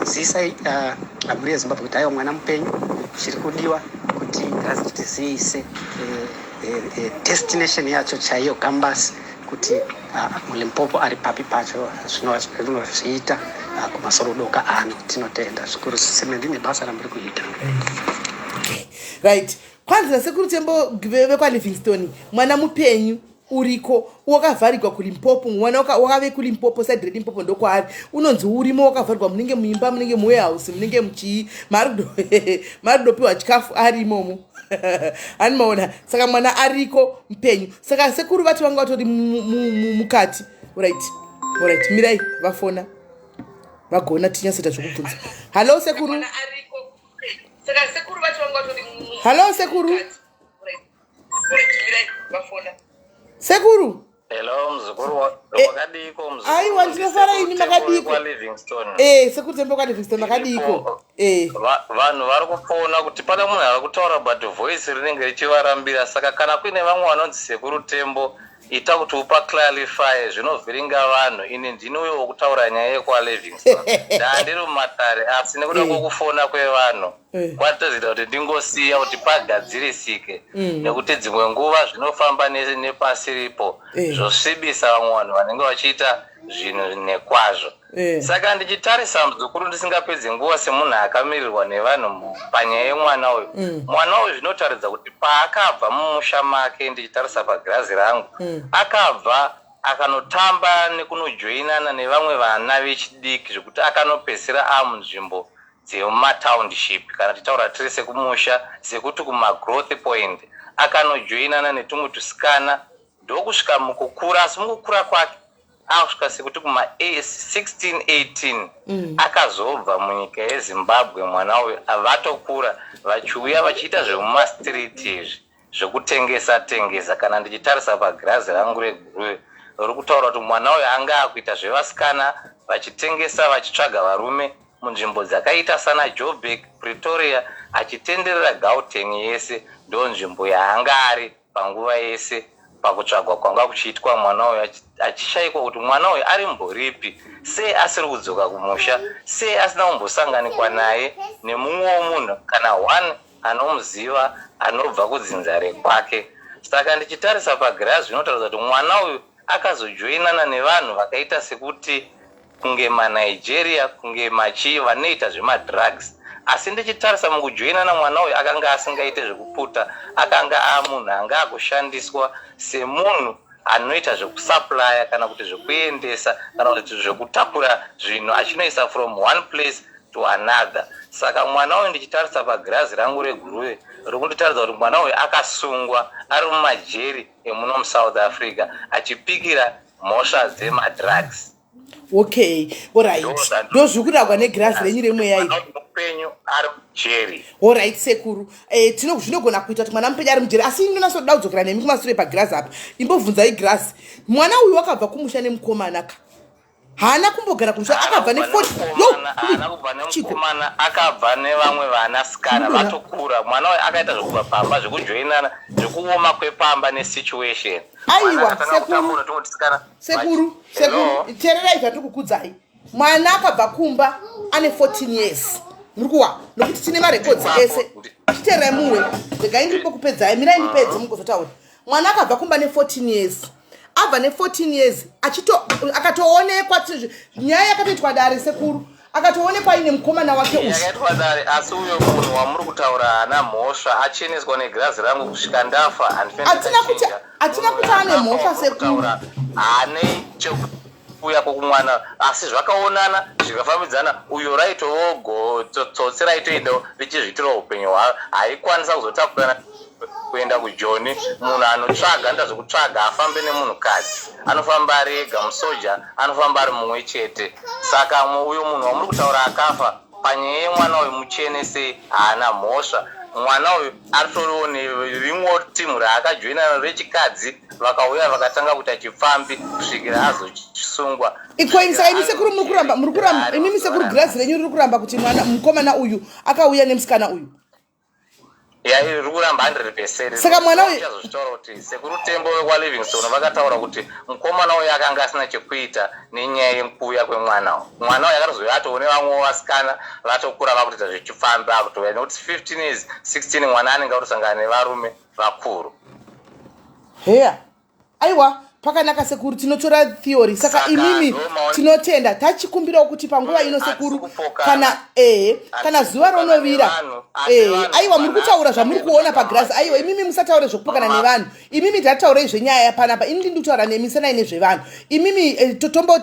C: zisai mhuri yeZimbabwe kuti aiwa, mwana mupenyu. Chiri kudiwa kuti girazi tizivise destination yacho chaiyo, gambasi, kuti muLimpopo ari papi pacho. Zvinozviita kumasorodoka ano. Tinotenda zvikuru semendi nebasa ramuri kuita.
A: Okay, right. Kwanzi nasekuru Tembo vekwaLivingstone, mwana mupenyu, uriko, wakavharirwa kuLimpopo. Mwana wakave kuLimpopo, side reLimpopo ndokwaari. Unonzi urimo, wakavharirwa, munenge muimba, munenge muwarehouse, munenge muchii, mari kudopiwa chikafu ari imomo. Hani maona? Saka mwana ariko mupenyu. Saka sekuru vati vanga vatori mukati. Alright, mirai, vafona vagona tinyatsoita zvokubvunza. Hallo sekuru. Hallo sekuru. Sekuru.
D: Hello muzukuru, wakadiko muzukuru?
A: Aiwa, ndinofara ini, makadiko?
D: Livingstone.
A: Sekuru Tembo kwaLivingstone, makadiko?
D: Vanhu vari kupona kuti pane munhu ari kutaura, but voice rinenge richivarambira. Saka kana kuine vamwe vanonzi sekuru Tembo, ita kuti upa clarify, zvinovhiringa vanhu. Ini ndini uyo wokutaura nyaya yekwaLivingstone. Ndandiri mumatare, asi nekuda kwokufona kwevanhu kwatozoita kuti ndingosiya kuti pagadzirisike, nekuti dzimwe nguva zvinofamba nepasiripo, zvosvibisa vamwe vanhu vanenge vachiita zvinhu nekwazvo. Saka ndichitarisa muzukuru, ndisingapedzi nguva, semunhu akamirirwa nevanhu panyaya yemwana uyu, mwana uyu zvinotaridza kuti paakabva mumusha make, ndichitarisa pagirazi rangu, akabva akanotamba nekunojoinana nevamwe vana vechidiki, zvekuti akanopedzisira amunzvimbo dzemumatownship, kana tichitaura tiri sekumusha, sekuti kumagrowth point, akanojoinana netumwe tusikana, ndokusvika mukukura. Asi mukukura kwake, akusvika sekuti kuma16 18, akazobva munyika yeZimbabwe mwana uyu, vatokura, vachiuya vachiita zvemumastreet izvi zvekutengesa tengesa. Kana ndichitarisa pagirazi rangu reguruve, riri kutaura kuti mwana uyu anga akuita zvevasikana, vachitengesa, vachitsvaga varume munzvimbo dzakaita sana Joburg, Pretoria, achitenderera Gauteng yese. Ndo nzvimbo yaanga ari panguva yese pakutsvagwa kwanga kuchiitwa mwana uyu, achishayikwa kuti mwana uyu ari mboripi, sei asiri kudzoka kumusha, sei asina kumbosanganikwa naye nemumwewo munhu kana one anomuziva anobva kudzinza rekwake. Saka ndichitarisa pagirazi, zvinotaridza kuti mwana uyu akazojoinana nevanhu vakaita sekuti kunge maNigeria, kunge machii, vanoita zvemadrugs. Asi ndichitarisa mukujoinana, mwana uyu akanga asingaite zvekuputa, akanga amunhu anga akushandiswa semunhu anoita zvekusupplya, kana kuti zvekuendesa, kana kuti zvekutakura zvinhu achinoisa from one place to another. Saka mwana uyu, ndichitarisa pagirazi rangu reguruve, riri kunditaridza kuti mwana uyu akasungwa, ari mumajeri emuno muSouth Africa, achipikira mhosva dzemadrugs.
A: Okay, alright, ndo zviri kuragwa negirazi renyu remweya iri.
D: Mupenyu, ari mujeri.
A: Alright sekuru, zvinogona kuita kuti mwana mupenyu, ari mujeri, asi ndinonatsoda kudzokera nemi kumasure pagirazi apa. Imbobvunzai girazi, mwana uyu wakabva kumusha nemukomana ka? Haana kumbogara kumusha, akabva
D: ne40. Kubva nemukomana, akabva nevamwe vanasikana vatokura. Mwana uyu akaita zvekubva pamba, zvekujoinana, zvekuoma kwepamba nesituation.
A: Aiwa sekuru, sekuru, sekuru, teererai zvatiri kukudzai. Mwana akabva kumba ane 14 years, muri kuwa, nokuti tine marecords ese. Chiteererai muwe, regai ndirimbokupedzai, mirai ndipedze mugozotaura. Mwana akabva kumba ne14 years, abva ne14 years akatoonekwa, nyaya yakatoitwa dare sekuru, akatoonekwa aine mukomana wake
D: uyu. Yakaitwa dare, asi uyo munhu wamuri kutaura haana mhosva, acheneswa negirazi rangu kusvika ndafa.
A: Hatina kuti ane mhosva sekuru.
D: Haane chekuuya kwokumwana, asi zvakaonana zvikafambidzana. Uyo raitovo tsotsi, raitoendawo richizviitirawo upenyu hwavo, haikwanisa kuzotakurana. Kuenda kujoni, munhu anotsvaga, anoita zvekutsvaga, afambe nemunhukadzi, anofamba ari ega. Musoja anofamba ari mumwe chete. Saka uyo munhu wamuri kutaura akafa panyaya yemwana uyu, muchenese, haana mhosva. Mwana uyu aritoriwo nerimwe timu raakajoina rechikadzi, vakauya vakatanga kuita chipfambi kusvikira azosungwa.
A: Iko, saka imi sekuru muri kuramba, muri kuramba imimi sekuru, girazi renyu riri kuramba kuti mwana mukomana uyu akauya nemusikana uyu?
D: Ya, riri kuramba 100%.
A: Saka mwana uyu-
D: Uchazozvitaura kuti sekuru Tembo wekwaLivingstone vakataura kuti mukomana uyu akanga asina chekuita nenyaya yekuuya kwemwana uyu. Mwana uyu akatozouya atoone vamwewo vasikana vatokura, vakutoita zvechipfambi, akutouya nekuti 15 years, 16, mwana anenge atosangana nevarume vakuru.
A: Heya, aiwa, pakanaka sekuru, tinotora theory. Saka
D: Saka
A: imimi tinotenda, tachikumbirawo kuti panguva ino
D: Hatisi
A: sekuru,
D: kupokana.
A: kana ehe, kana
D: Hatisi
A: zuva
D: kupokana
A: ronovira
D: nevanhu, asi
A: ehe,
D: vanhu
A: aiwa, muri kutaura zvamuri
D: vana
A: kuona pagirazi. Aiwa, imimi musataure zvekupokana nevanhu. Imimi tataurei zvenyaya panapa. Ini ndindi kutaura nemi senai nezvevanhu. Imimi tombo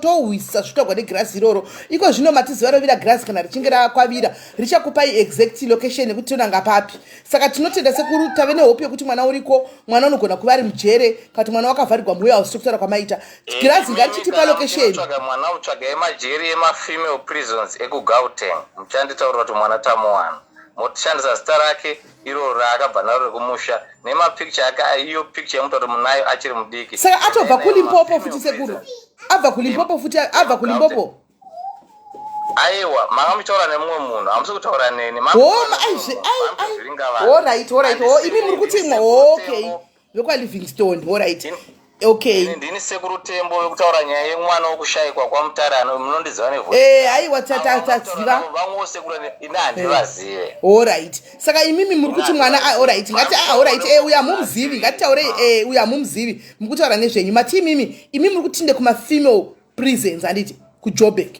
A: tohwisa zvitogwa negirazi iroro. Iko zvino mati zuva rovira, girazi kana richinge rakwavira richakupai exact location yekuti tonanga papi. Saka tinotenda sekuru, tave nehope yekuti mwana uriko. Mwana unogona kuva ari mujere, kana kuti mwana wakavharirwa muwarehouse, sekutaura kwamaita. Girazi ngarichitipa location.
D: Tsvaga mwana, utsvaga emajeri emafemale prisons ekuGauteng. Muchanditaurira kuti mwana tamuwana, motishandisa zita rake iro raakabva naro rekumusha nemapicture ake, iyo picture yemuta kuti munayo achiri mudiki.
A: Saka atobva
D: Endai
A: kuLimpopo
D: mafemale
A: futi sekuru?
D: prisons.
A: Abva kuLimpopo futi, abva kuLimpopo.
D: Aiwa, manga muchitaura nemumwe munhu, hamusi kutaura neni.
A: Homa aizve, ai, alright, alright. O, imi muri kuti imwe, okay, vekwaLivingstone, alright, okay.
D: Ndini sekuru Tembo wekutaura nyaya yemwana wokushayikwa kwaMutare, ano munondiziva nevoice.
A: Aiwa, taziva.
D: Vamwewo sekuru ini handivazive.
A: Alright, saka imimi muri kuti mwana, alright, ngati, alright, uyu hamumuzivi, ngatitaurei, uyu hamumuzivi, muri kutaura nezvenyu. Mati imimi, imi muri kutinde kumafemale prisons, handiti, kuJoburg?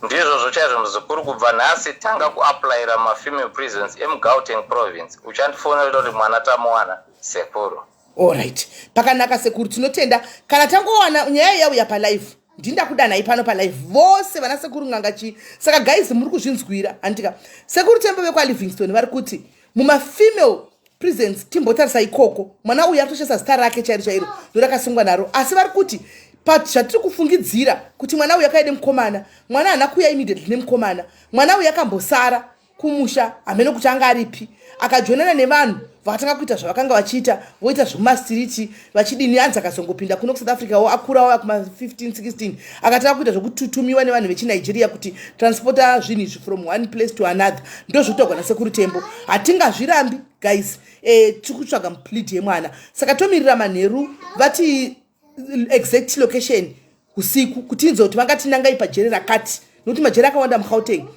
D: Ndizvozvo chaizvo, muzukuru. Kubva nhasi tanga kuapplyira mafemale prisons emuGauteng province. Uchandifonera kuti mwana tamuwana, sekuru.
A: Alright, pakanaka sekuru, tinotenda. Kana tangowana nyaya yauya palive, ndindakudanai pano palive vose vana sekuru ng'anga chii. Saka guys, muri kuzvinzwira, handika? Sekuru Tembo vekwaLivingstone vari kuti mumafemale prisons timbotarisa ikoko. Mwana uyu arikutoshandisa zita rake chairo chairo ndorakasungwa naro, asi vari kuti zvatiri kufungidzira kuti mwana uyu akaide mukomana. Mwana haana kuuya immediately nemukomana. Mwana uyu akambosara kumusha, hamene kuti anga aripi, akajoinana nevanhu vakatanga kuita zvavakanga vachiita, voita zvemumastreets vachidini. Anzi akazongopinda kuno kuSouth Africa wo akura, wava kuma15 16, akatanga kuita zvekututumiwa nevanhu vechiNigeria kuti transporta zvinhu izvi from one place to another. Ndo zvekutaurwa nasekuru Tembo, hatingazvirambi guys. Tiri kutsvaga muplead yemwana, saka tomirira manheru vati exact location usiku, kuti inzwe kuti vangatinangai pajere rakati, nokuti majere akawanda muGauteng.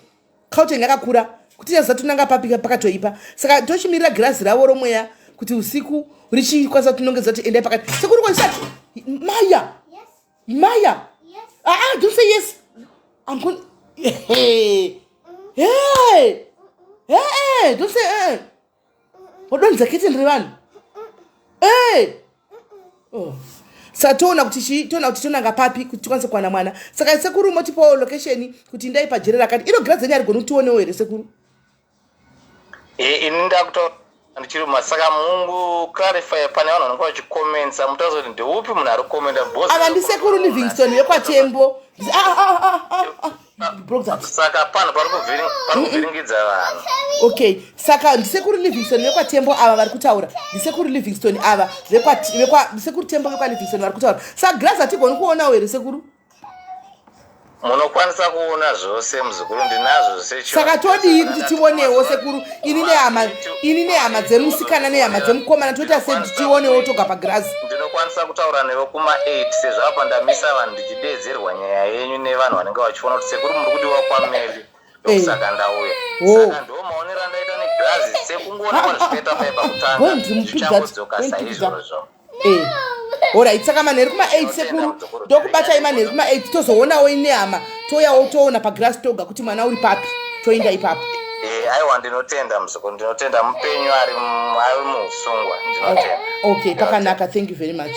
A: Gauteng yakakura, kuti yaziva tonanga papi pakatoipa. Saka tochimirira girazi ravo romweya kuti usiku richikwanisa kutinongedza kuti endai pakati. Sekuru kwaisati maya.
B: Yes.
A: Maya.
B: Yes.
A: Ah, ah, don't say yes. I'm going. Hey, hey, hey, don't say eh. Wadonza keteni revanhu. Hey. Oh. Saka toona kuti chii, toona kuti tonanga papi kuti tikwanise kuwana mwana. Saka sekuru, motipawo location kuti ndai pajere rakati. Iro girazi renyu harigoni kutionewo here, sekuru?
D: Ini ndakutaura ndichiri saka mungu clarify pane vanhu vanenge vachikomentsa, mutaura kuti ndeupi munhu ari kukomenta.
A: Ava ndisekuru Livingston vekwaTembo. Ah, ah, ah, ah, ah. You broke that.
D: Saka pano pari kuvhiringidza vanhu.
A: Okay, saka ndisekuru Livingston vekwaTembo ava vari kutaura, ndisekuru Livingston ava, ndisekuru Tembo vekwaLivingston vari kutaura. Saka girazi hatigoni kuonawo here, sekuru?
D: Munokwanisa kuona zvose, muzukuru, ndinazvo zvose.
A: Saka todii kuti tionewo, sekuru? Ini nehama, ini nehama dzemusikana nehama dzemukomana, toita sei kuti tionewo toga pagirazi?
D: Ndinokwanisa kutaura newe kuma8, sezvo apa ndamisa vanhu ndichideedzerwa nyaya yenyu nevanhu vanenge vachiona kuti sekuru muri kudiwa kwameli, ndokusaka ndauya. Saka ndo maonero andaita negirazi, sekungoona vanhu zvikaita pai pakutanga,
A: Go and pick that.
D: zvichangodzoka
A: Go and pick that.
D: saizvozvo.
A: Alright, saka manheru kuma8, sekuru, ndokubatai manheru kuma8, tozoonawo inehama, toyawo toona pagirazi toga kuti mwana uri papi, toenda ipapo.
D: Aiwa, ndinotenda muzukuru, ndinotenda. Mupenyu, ari muusungwa, ndinotenda.
A: Okay, pakanaka, thank you very much.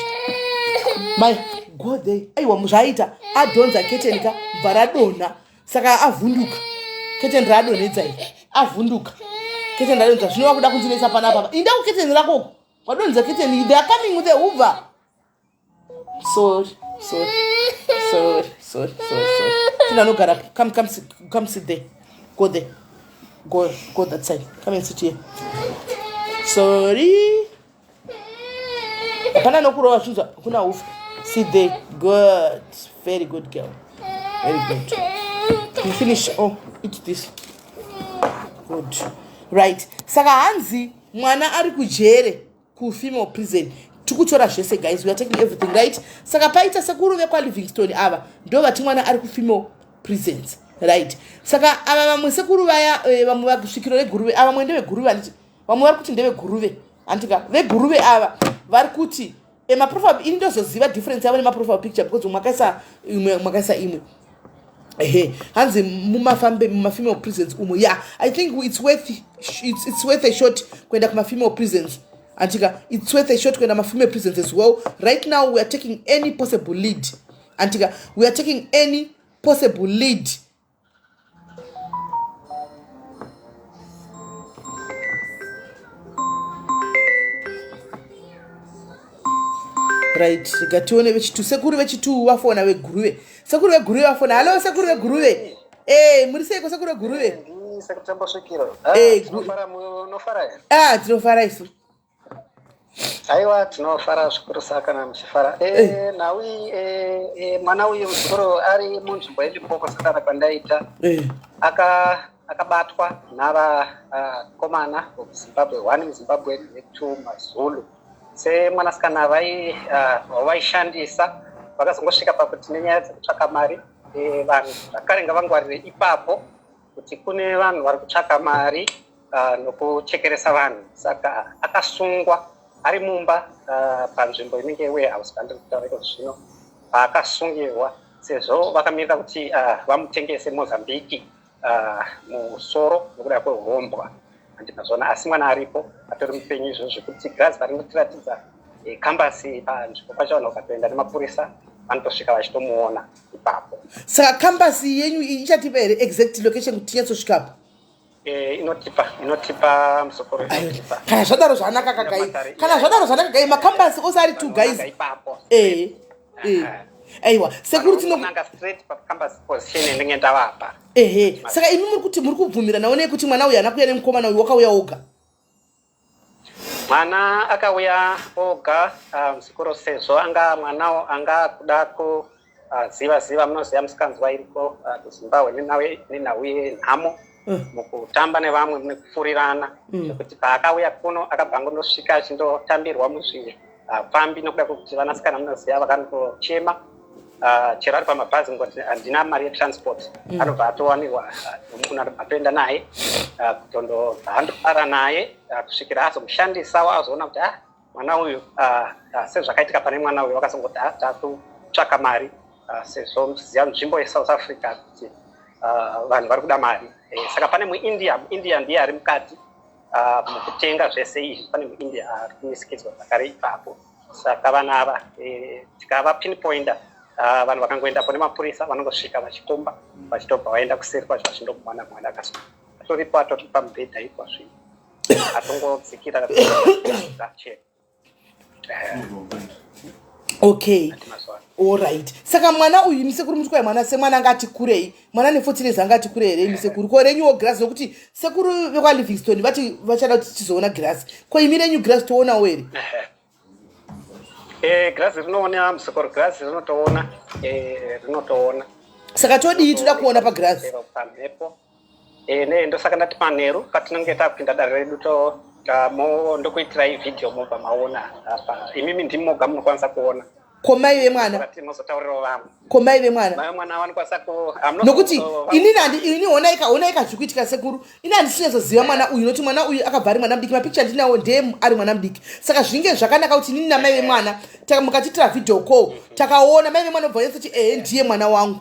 A: My go there. Aiwa, zvaita adhonza keteni ka, bva radonha, saka avhunduka. Keteni raadonhedza iri, avhunduka. Keteni radonza zvino vakuda kundinetsa panapa. Inda kuketeni rako uko. Wadonza keteni. They are coming with a hoover. Sorry, sorry, sorry, sorry, sorry, sorry. Tina anogara. Come, come, sit, come sit there. Go there. Go, go that side. Come and sit here. Sorry. Hapana nokurova zvinhu kuna hufa. Sit there. Good. Very good girl. Very good. You finish. Oh, eat this. Good. Right. Saka hanzi mwana ari kujere kufemale prison tikutora zvese guys we are taking everything right saka paita sekuru vekwalivingstone ava ndo vati mwana ari kufemale prisons right saka ava vamwe sekuru vaya eh, vamwe vasvikiro reguruve ava vamwe ndeveguruve handiti vamwe vari kuti ndeveguruve handitika veguruve ava vari kuti eh, maprofile ini ndozoziva difference yavo nemaprofile picture because umwe akaisa imwe umwe akaisa imwe ehe hanzi mumafambe mumafemale prisons umo yeah i think it's worth, it's, it's worth a shot kuenda kumafemale prisons antika it's worth a shot kuenda mafemale prisons as well right now we are taking any possible lead antika we are taking any possible lead right rega tione vechitu sekuru vechitu vafona veguruve sekuru veguruve vafona hallo sekuru veguruve e muri seiko sekuru veguruve ah, tinofara isu
C: Aiwa tinofara zvikurusa kana muchifara. Eh, eh. Nhau iyi eh, eh, mwana uyu muzukuru ari munzvimbo yeLimpopo sakana kwandaita. Eh. Aka akabatwa nava komana uh, vekuZimbabwe, one muZimbabwe netwo maZulu. Semwanasikana vai uh, vaishandisa vakazongosvika pakuti nenyaya dzekutsvaka mari eh, vanhu zvakare ngavangwarire ipapo kuti kune vanhu vari kutsvaka mari uh, nokuchekeresa vanhu saka akasungwa ari mumba uh, panzvimbo inenge warehouse pandiri kutaura iko zvino paakasungirwa sezvo vakamirira kuti uh, vamutengese mozambique uh, musoro nokuda kweurombwa handinazvona asi mwana aripo atori mupenyu izvozvo zvekuti girazi parinotiratidza eh, kambasi panzvimbo pacho vanhu vakatoenda nemapurisa vanotosvika vachitomuona ipapo
A: saka kambasi yenyu ichatipa here exact location kuti tinyatsosvikapo
C: eh, inotipa inotipa musokoro inotipa
A: kana zvadaro zvanaka kagai kana zvadaro zvanaka gai makambasi ose ari two guys
C: ipapo
A: eh eh aiwa sekuru
C: tinonanga straight pakambasi position ndinge ndavapa
A: ehe saka imi muri kuti muri kubvumira naonei kuti mwana uyu haana kuuya nemukomana uyu wakauya oga
C: Mwana akauya oga muzukuru um, sezvo anga mwanawo anga kuda kuziva uh, ziva munoziva musikanzwa iriko uh, kuZimbabwe nenhau yenhamo mm. mukutamba nevamwe mune kufurirana mm. zvekuti mm. paakauya kuno akabva angondosvika achindotambirwa muzvipfambi uh, nokuda kwekuti vanasikana munoziva vakandochema uh, chero ari pamabhazi ngoti handina mari yetransport mm. anobva atowanirwa uh, munhu anobva atoenda naye uh, kutondobva andorara naye uh, kusvikira azomushandisawo azoona kuti ah mwana uyu uh, uh, sezvakaitika pane mwana uyu vakazongoti ah takutsvaka mari uh, sezvo muchiziva nzvimbo yesouth africa kuti uh, vanhu vari kuda mari eh, saka pane muindia muindia ndiye ari mukati uh, mukutenga zvese izvi pane muindia ari kumisikidzwa zvakare ipapo saka vanhu ava eh, tikava pinpointer ah, vanhu vakangoendapo nemapurisa vanongosvika vachikomba vachitobva vaenda kuseri kwacho vachindomuwana mwana akaswa atoripo atori pamubhedha ipo zvino atongodzikira chete
A: okay allright saka mwana uyu imi sekuru muri kuya mwana semwana anga ati kurei mwana ne 14 years anga ati kurei here imi sekuru ko renyuwo girazi nokuti sekuru vekwalivingston vati vachada kuti tizoona girazi ko imi renyu girazi toonawo here
C: eh, girazi rinoona musekuru girazi rinotoona eh, rinotoona
A: saka todii toda kuona pagirazi
C: pamhepo Eh, ne ndosaka ndati manheru patinenge takupinda dare redu to mo ndokuitirai video mobva maona apa imimi ndimi moga munokwanisa kuona
A: ko mai vemwana
C: mozotaurirawo vamwe
A: ko mai vemwana
C: mai vemwana vanokwanisa ku
A: nokuti inini handi ini honaika honaika zviri kuitika sekuru ini handisinyatsoziva mwana uyu nokuti mwana uyu akabva ari mwana mudiki mapikicha ndinawo ndee ari mwana mudiki saka zvinge zvakanaka kuti inini namai vemwana mukatiitira video call takaona mai vemwana obva vanyatsoti ehe ndiye mwana wangu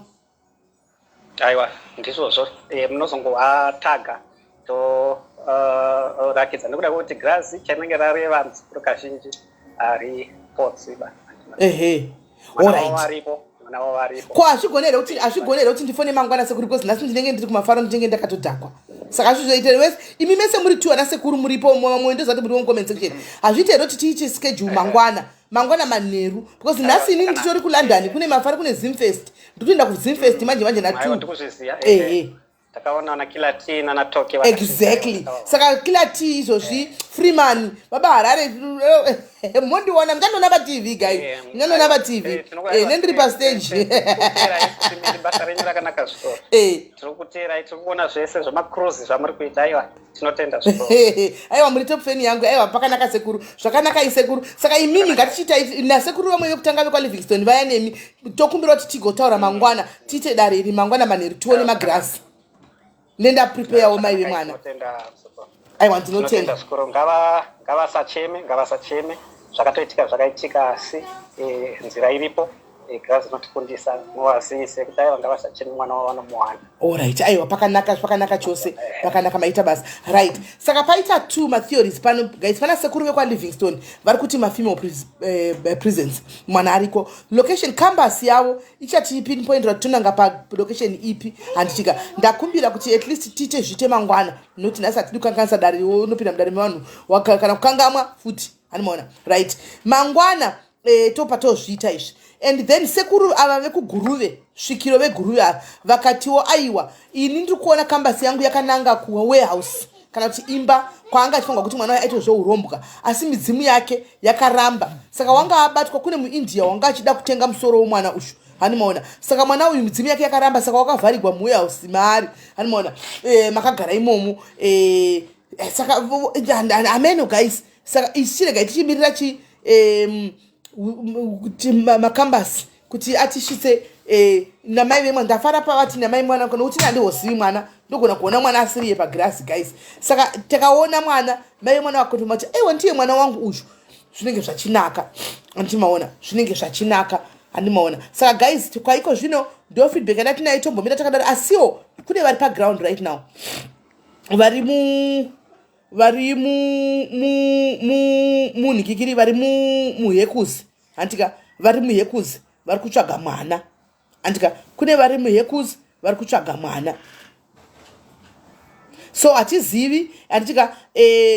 C: Aiwa ndizvozvo e, munozongovataga toratidza uh, nekuda kwekuti girazi charinenge rareva muzukuru kazhinji haripotsi ba
A: ehe
C: alright mwana wavo aripo
A: ko hazvigone here kuti hazvigone here kuti ndifone mangwana sekuru because nhasi ndinenge ndiri kumafaro ndinenge ndakatodhakwa. Saka hazvizoite wese, imi mese muri two, ana sekuru muripo, vamwe ndozati muri mucomment section. Hazviite here kuti tiite schedule mangwana manheru? Because nhasi inini nditori kuLondon, kune mafari, kune Zimfest. Ndikutoenda kuZimfest manje manje
C: Aiwa,
A: na2.
C: Ndikuzviziva.
A: Ehe.
C: Takaona na Kila T nana Toke.
A: Exactly. Saka Kila T izvozvi, Freeman, Baba Harare, mondiona, muchandiona paTV, guys, muchandiona paTV nendiri pastage.
C: Basa renyu rakanaka zvikoro. Tiri kuteerai, tiri kuona zvese zvemacruise zvamuri kuita. Aiwa, tinotenda zvikoro.
A: Aiwa, muri top fan yangu. Aiwa, pakanaka sekuru, zvakanaka isekuru. Saka imimi ngatichiitai nasekuru vamwe vekutanga vekwaLivingston vaya nemi. Tokumbira kuti tigotaura mangwana, tiite dare iri mangwana manheru, tione magirasi nendapreparewo mai vemwana.
C: Tinotenda zvikoro.
A: Aiwa,
C: Tinotenda
A: ndinotenda.
C: zvikoro. Ngavasacheme, ngavasacheme. Zvakatoitika zvakaitika, asi nzira iripo. Girazi inotifundisa. Muvazivise kuti aiwa, ngavasacheme, mwana wavo vanomuwana.
A: Alright, aiwa, pakanaka, pakanaka chose, pakanaka, maita basa. Right, saka paita two matheories pano, guys. Pana sekuru vekwaLivingston vari kuti mafemale presence, mwana ariko. Location compass yavo ichati pinpointera kuti tonanga palocation ipi, handitika? Ndakumbira kuti at least tiite zviite mangwana, nokuti nhasi hatidi kukanganisa dare. Unopinda mudare mevanhu kana kukangamwa futi, hanimaona? Right, mangwana topa tozviita izvi. And then sekuru ava vekuGuruve, svikiro veGuruve ava, vakatiwo aiwa, ini ndiri kuona compass yangu yakananga kuwarehouse kana kuti imba kwaanga achifunga kuti mwana waye aite zveurombwa, asi midzimu yake yakaramba. Saka wanga abatwa kune muIndia wanga achida kutenga musoro womwana uyu, hanimaona? Saka mwana uyu midzimu yake yakaramba, saka wakavharigwa muwarehouse maari, hanimaona? Makagara imomo. Saka ameno, guys. Saka isi chiregai tichimirira chi kuti macompass kuti atisvitse namai vemwana. Ndafara pavati namai mwana, nokuti handihozivi mwana, ndogona kuona mwana asiriye pagirasi, guys. Saka takaona mwana, mai vemwana vakotoma kuti aiwa, ndiye mwana wangu uyu, zvinenge zvachinaka, handimaona? Zvinenge zvachinaka, handimaona? Saka guys, kwaiko zvino ndo feedback yandatinayo. Tombomira takadaro, asiwo kune vari paground right now, vari mu vari munhikikiri, vari muhekuzi, handika? Vari muhekuzi, vari kutsvaga mwana, handika? Kune vari muhekuzi vari kutsvaga mwana, so hatizivi, handitika?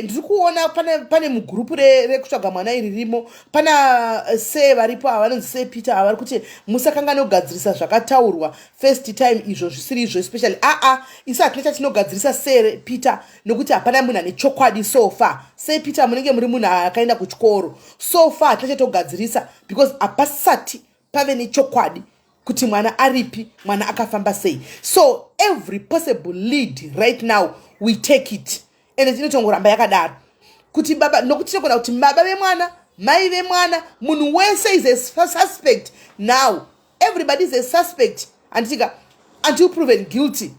A: Ndiri kuona pane mugurupu rekutsvaga mwana iri rimo, pana se varipo ava vanonzi se Peter ava, vari kuti musakangane kugadzirisa zvakataurwa first time izvo zvisiri izvo especially. Aa, isu hatina chatinogadzirisa, se Peter, nokuti hapana munhu ane chokwadi so far. Se Peter, munenge muri munhu akaenda kuchikoro. So far hatina chatogadzirisa because hapasati pave nechokwadi kuti mwana aripi, mwana akafamba sei. So every possible lead right now, we take it, ende tinotongoramba yakadaro kuti baba, nokuti tinogona kuti baba vemwana, mai vemwana, munhu wese is a suspect now. Everybody is a suspect, handitika? Until proven guilty,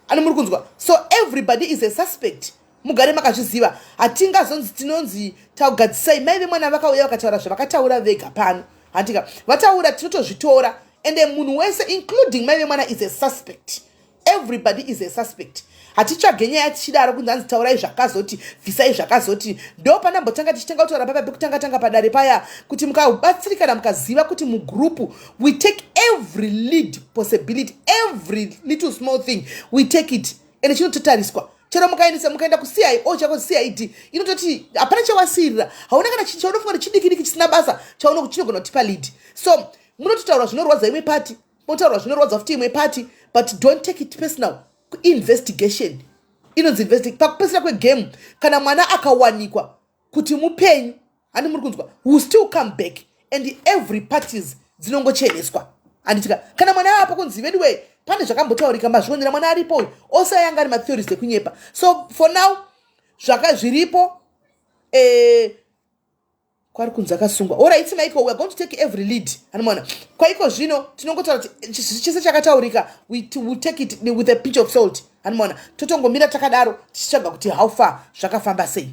A: ani muri kunzwa? So everybody is a suspect, mugare makazviziva. Hatingazonzi tinonzi tagadzisai. Mai vemwana vakauya vakataura zvavakataura vega pano, handika? Vataura, tinotozvitora, ende munhu wese including mai vemwana is a suspect. Everybody is a suspect. Hatitsvage nyaya tichidaro kunzi hanzi taurai zvakazoti, bvisai zvakazoti. Ndo panambotanga tichitanga kutaura papa pekutanga tanga padare paya kuti mukabatsirikana, mukaziva kuti mugurupu we take every lead possibility, every little small thing we take it, ende chinototariswa. Chero mukaendesa, mukaenda kuCIO chako, CID inototi hapana chawasirira, hauna kana chinhu chaunofunga kuti chidiki diki chisina basa chinogona kutipa lead. So munototaura zvinorwadza imwe party, motaura zvinorwadza futi imwe party, but don't take it personal. Investigation inonzi pakupedzisira kwegame, kana mwana akawanikwa kuti mupenyu, handi muri kunzwa? Will still come back and every parties dzinongocheneswa, handitika? Kana mwana apo kunzi veduwe, pane zvakambotaurika, mazvionera, mwana aripo uyu, ose ayanga ari matheories ekunyepa. So for now zvaka zviripo, kwari kunzi akasungwa. Alright, Michael, we are going to take every lead, anomaona? Kwaiko zvino tinongotaura kuti chese chakataurika, we take it with a pinch of salt, anomaona? Totongomira takadaro tichitsvaga kuti how far zvakafamba sei,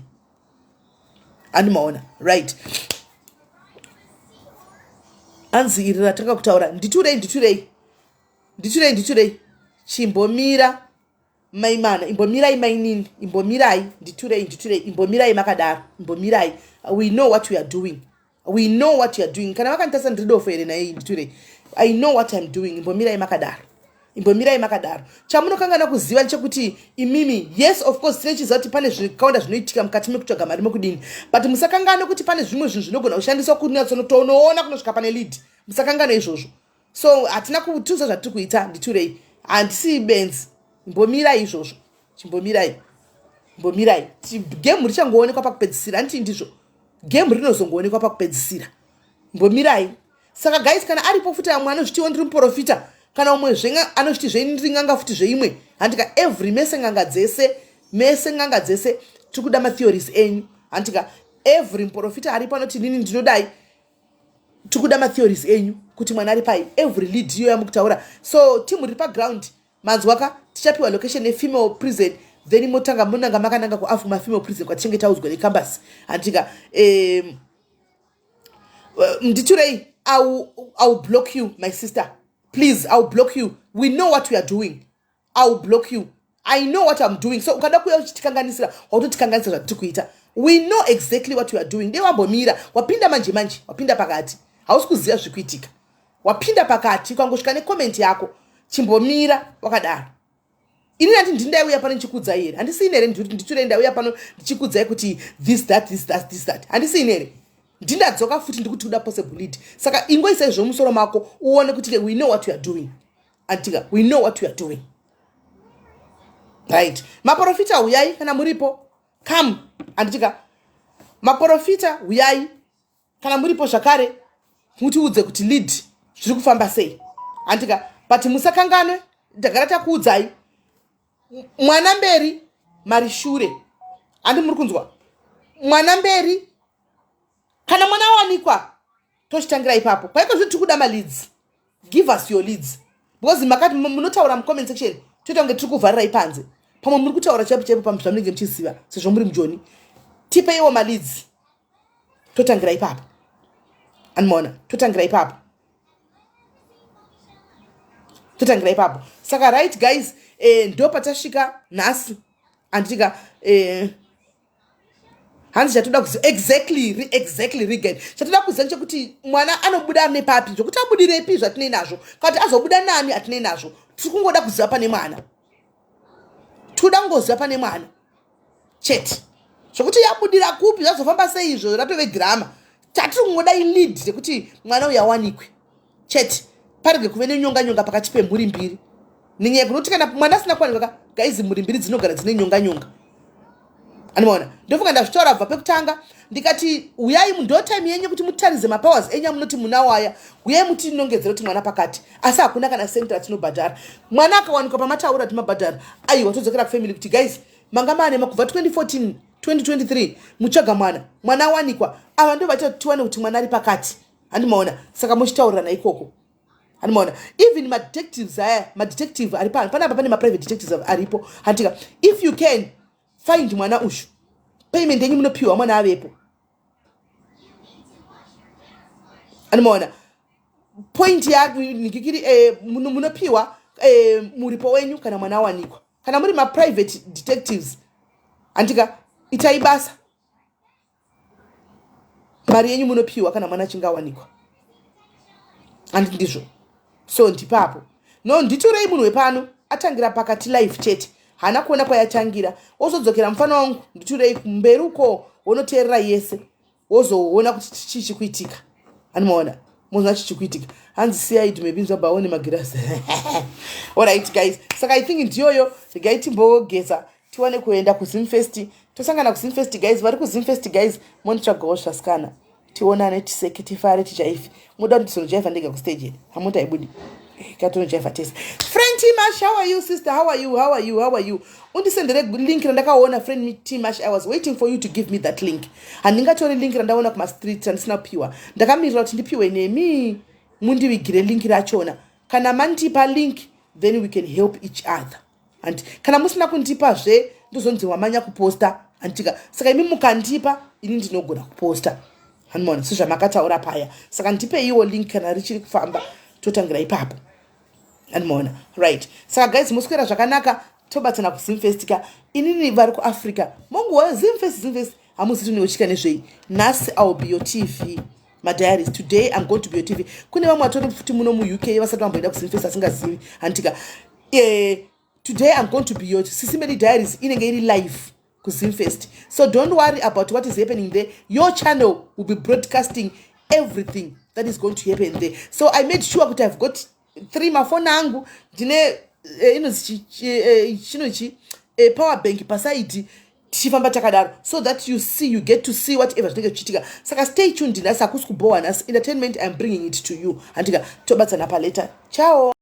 A: handimaona? Right, anzi iri ratanga kutaura, nditurei, nditurei, nditurei, nditurei, chimbomira maimana, imbomirai mainini, imbomirai, nditurei, nditurei, imbomirai makadaro, imbomirai. We know what we are doing, we know what you are doing. Kana vakanditarisa, ndiri dofo here naye? Nditurei, I know what I'm doing. Imbomirai makadaro. Imbomirai makadaro. Chamunokanganwa kuziva ndechekuti imimi, yes, of course, tine chiziva kuti pane zvakawanda zvinoitika mukati mekutsvaga mari mekudini, but musakanganwe kuti pane zvimwe zvinhu zvinogona kushandiswa kunyatsonotonoona kunosvika pane lead. Musakanganwe izvozvo. So hatina kutiudza zvatiri kuita. Nditurei, handisi benzi. Imbomirai izvozvo, chimbomirai, mbomirai. Game richangoonekwa pakupedzisira, handiti? Ndizvo, game rinozongoonekwa pakupedzisira. Mbomirai. Saka guys, kana aripo futi amwe anozvitiwo ndiri muprofita, kana umwe zvenga anozviti zvendiri n'anga futi zveimwe, handika? Every mese n'anga dzese, mese n'anga dzese, tiri kuda matheories enyu, handika? Every muprofita aripo anoti nini ndinodai, tiri kuda matheories enyu kuti mwana ari pai. Every lead iyo yamukutaura. So team riri paground, manzwaka? Tichapiwa location yefemale prison, then motanga munanga makananga kuafuma female prison kwatichinge taudzwa necampus, handika? Nditurei, I will block you, my sister. Please, I will block you. We know what we are doing. I will block you. I know what I'm doing. So ukada kuuya uchitikanganisira, wautotikanganisira zvatiri kuita. We know exactly what we are doing. Dei wambomira. Wapinda manje manje, wapinda pakati, hausi kuziva zviri kuitika. Wapinda pakati, ukangosvika necomment yako, chimbomira wakadaro. Ini handi ndindaiuya pano ndichikuudzai here? Handisini here? Nditurei, ndauya pano ndichikuudzai kuti this, that, this, that, this, that. Handisini here? Ndindadzoka futi ndikuti kuda possible lead. Saka ingoisai zvomusoro mako uone kuti we know what we are doing, antika. We know what we are doing, right? Maprofita, uyai kana muripo. Come, anditika? Maprofita, uyai kana muripo zvakare, mutiudze kuti lead zviri kufamba sei, handika? But musakanganwe, ndagara takuudzai, mwana mberi, mari shure. Handi muri kunzwa? Mwana mberi. Kana mwana awanikwa, tochitangira ipapo. Kwaiko zvino tiri kuda maleads. Give us your leads, because makati munotaura mucomment section, toita kunge tiri kuvharirai panze. Pamwe muri kutaura chaipo chaipo zvamunenge muchiziva, sezvo muri mujoni. Tipeiwo maleads, totangira ipapo. Anomaona? Totangira ipapo, totangira ipapo. Saka right guys, ndo patasvika nhasi, anditika? Hanzi chatoda kuziva exactly, exactly, Regan, chatoda kuziva nechekuti mwana anobuda nepapi. Zvokuti abudirepi zvatinei nazvo, kana kuti azobuda nani hatinei nazvo. Tiri kungoda kuziva pane mwana, tikuda kungoziva pane mwana chete. Zvokuti yabudira kupi, zvazofamba sei, izvo ratove dhirama. Chatiri kungoda ilead rekuti mwana uyu awanikwe chete, parege kuve nenyonga nyonga pakati pemhuri mbiri, nenyaya yekunoti kana mwana asina kuwanikwa ka, guys, mhuri mbiri dzinogara dzine nyonga nyonga. Anomaona? Ndofunga ndazvitaura bva pekutanga, ndikati uyai, ndo time yenyu kuti mutarise mapowers enyu amunoti munawo aya. Uyai mutinongedzera kuti mwana pakati, asi hakuna kana senti ratinobhadhara. Mwana akawanikwa pamataura timabhadhara, aiwa, todzokera kufamily kuti guys, manga maane kubva 2014, 2023 mutsvaga mwana, mwana awanikwa. Ava ndo vaita kuti tiwane kuti mwana ari pakati, handimaona? Saka muchitaurirana ikoko, handimaona? Even madetectives aya, madetective ari panapa, pane maprivate detectives aripo, handika? If you can find mwana uyu, payment yenyu munopiwa mwana avepo, andimaona? Point yanikikiri, munopiwa muripo wenyu kana mwana awanikwa. Kana muri maprivate detectives, handika, itai basa, mari yenyu munopiwa kana mwana achinge awanikwa, handi ndizvo? So ndipapo. No, nditorei munhu wepano atangira pakati live chete, haana kuona kwayatangira, wozodzokera. Mufana wangu, nditurei kumberi uko, wonoteerera yese, wozoona kuti chii chikuitika. Anomaona? Mozoona chii chikuitika. Hanzi siyai tumebinzwa baone magirasi. Alright guys, saka I think ndiyoyo. Regai timbogeza, tiwane kuenda kuZimfest. Tosangana kuZimfest, guys. Vari kuZimfest, guys, monitsvagawo zvasikana, tionane, tiseke, tifare, tichaifi. Muda kuti tizonojaivha ndega kustage here? Hamuti haibudi katonojaivha tese. Friend Timash, how are you, sister? How are you? How are you? How are you? Undisendere link randakaona. Friend Timash, I was waiting for you to give me that link. Handingatori link randaona kumastreet randisina kupiwa. Ndakamirira kuti ndipiwe nemi, mundivigire link rachona. Kana mandipa link, then we can help each other. And kana musina kundipazve, ndozonzi wamanya kuposta, handitika? Saka imi mukandipa, ini ndinogona kuposta, hanimona sezvamakataura paya. Saka ndipeiwo link kana richiri kufamba, totangira ipapo, hanimona? Right, saka guys, muswera zvakanaka. Tobatsana kuZimfest ka. Inini vari kuAfrica monguva Zimfest, Zimfest, hamuzi tinochika nezvei. Nhasi I will be your TV madiaries. Today I'm going to be your TV. Kune vamwe vatori futi muno muUK vasati vamboenda kuZimfest, asingazivi, handitika? Today I'm going to be your Sisi Melly Diaries inenge iri live kuZimfest, so don't worry about what is happening there. Your channel will be broadcasting everything that is going to happen there. So I made sure kuti I've got three mafoni angu. Ndine inonzi chino chi power bank pasaidi, tichifamba takadaro so that you get to see whatever zvinenge zvichiitika. Saka stay tuned. Nhasi hakusi kubhowa nhasi. Entertainment, I'm bringing it to you, handika? Tobatsana palater. Ciao.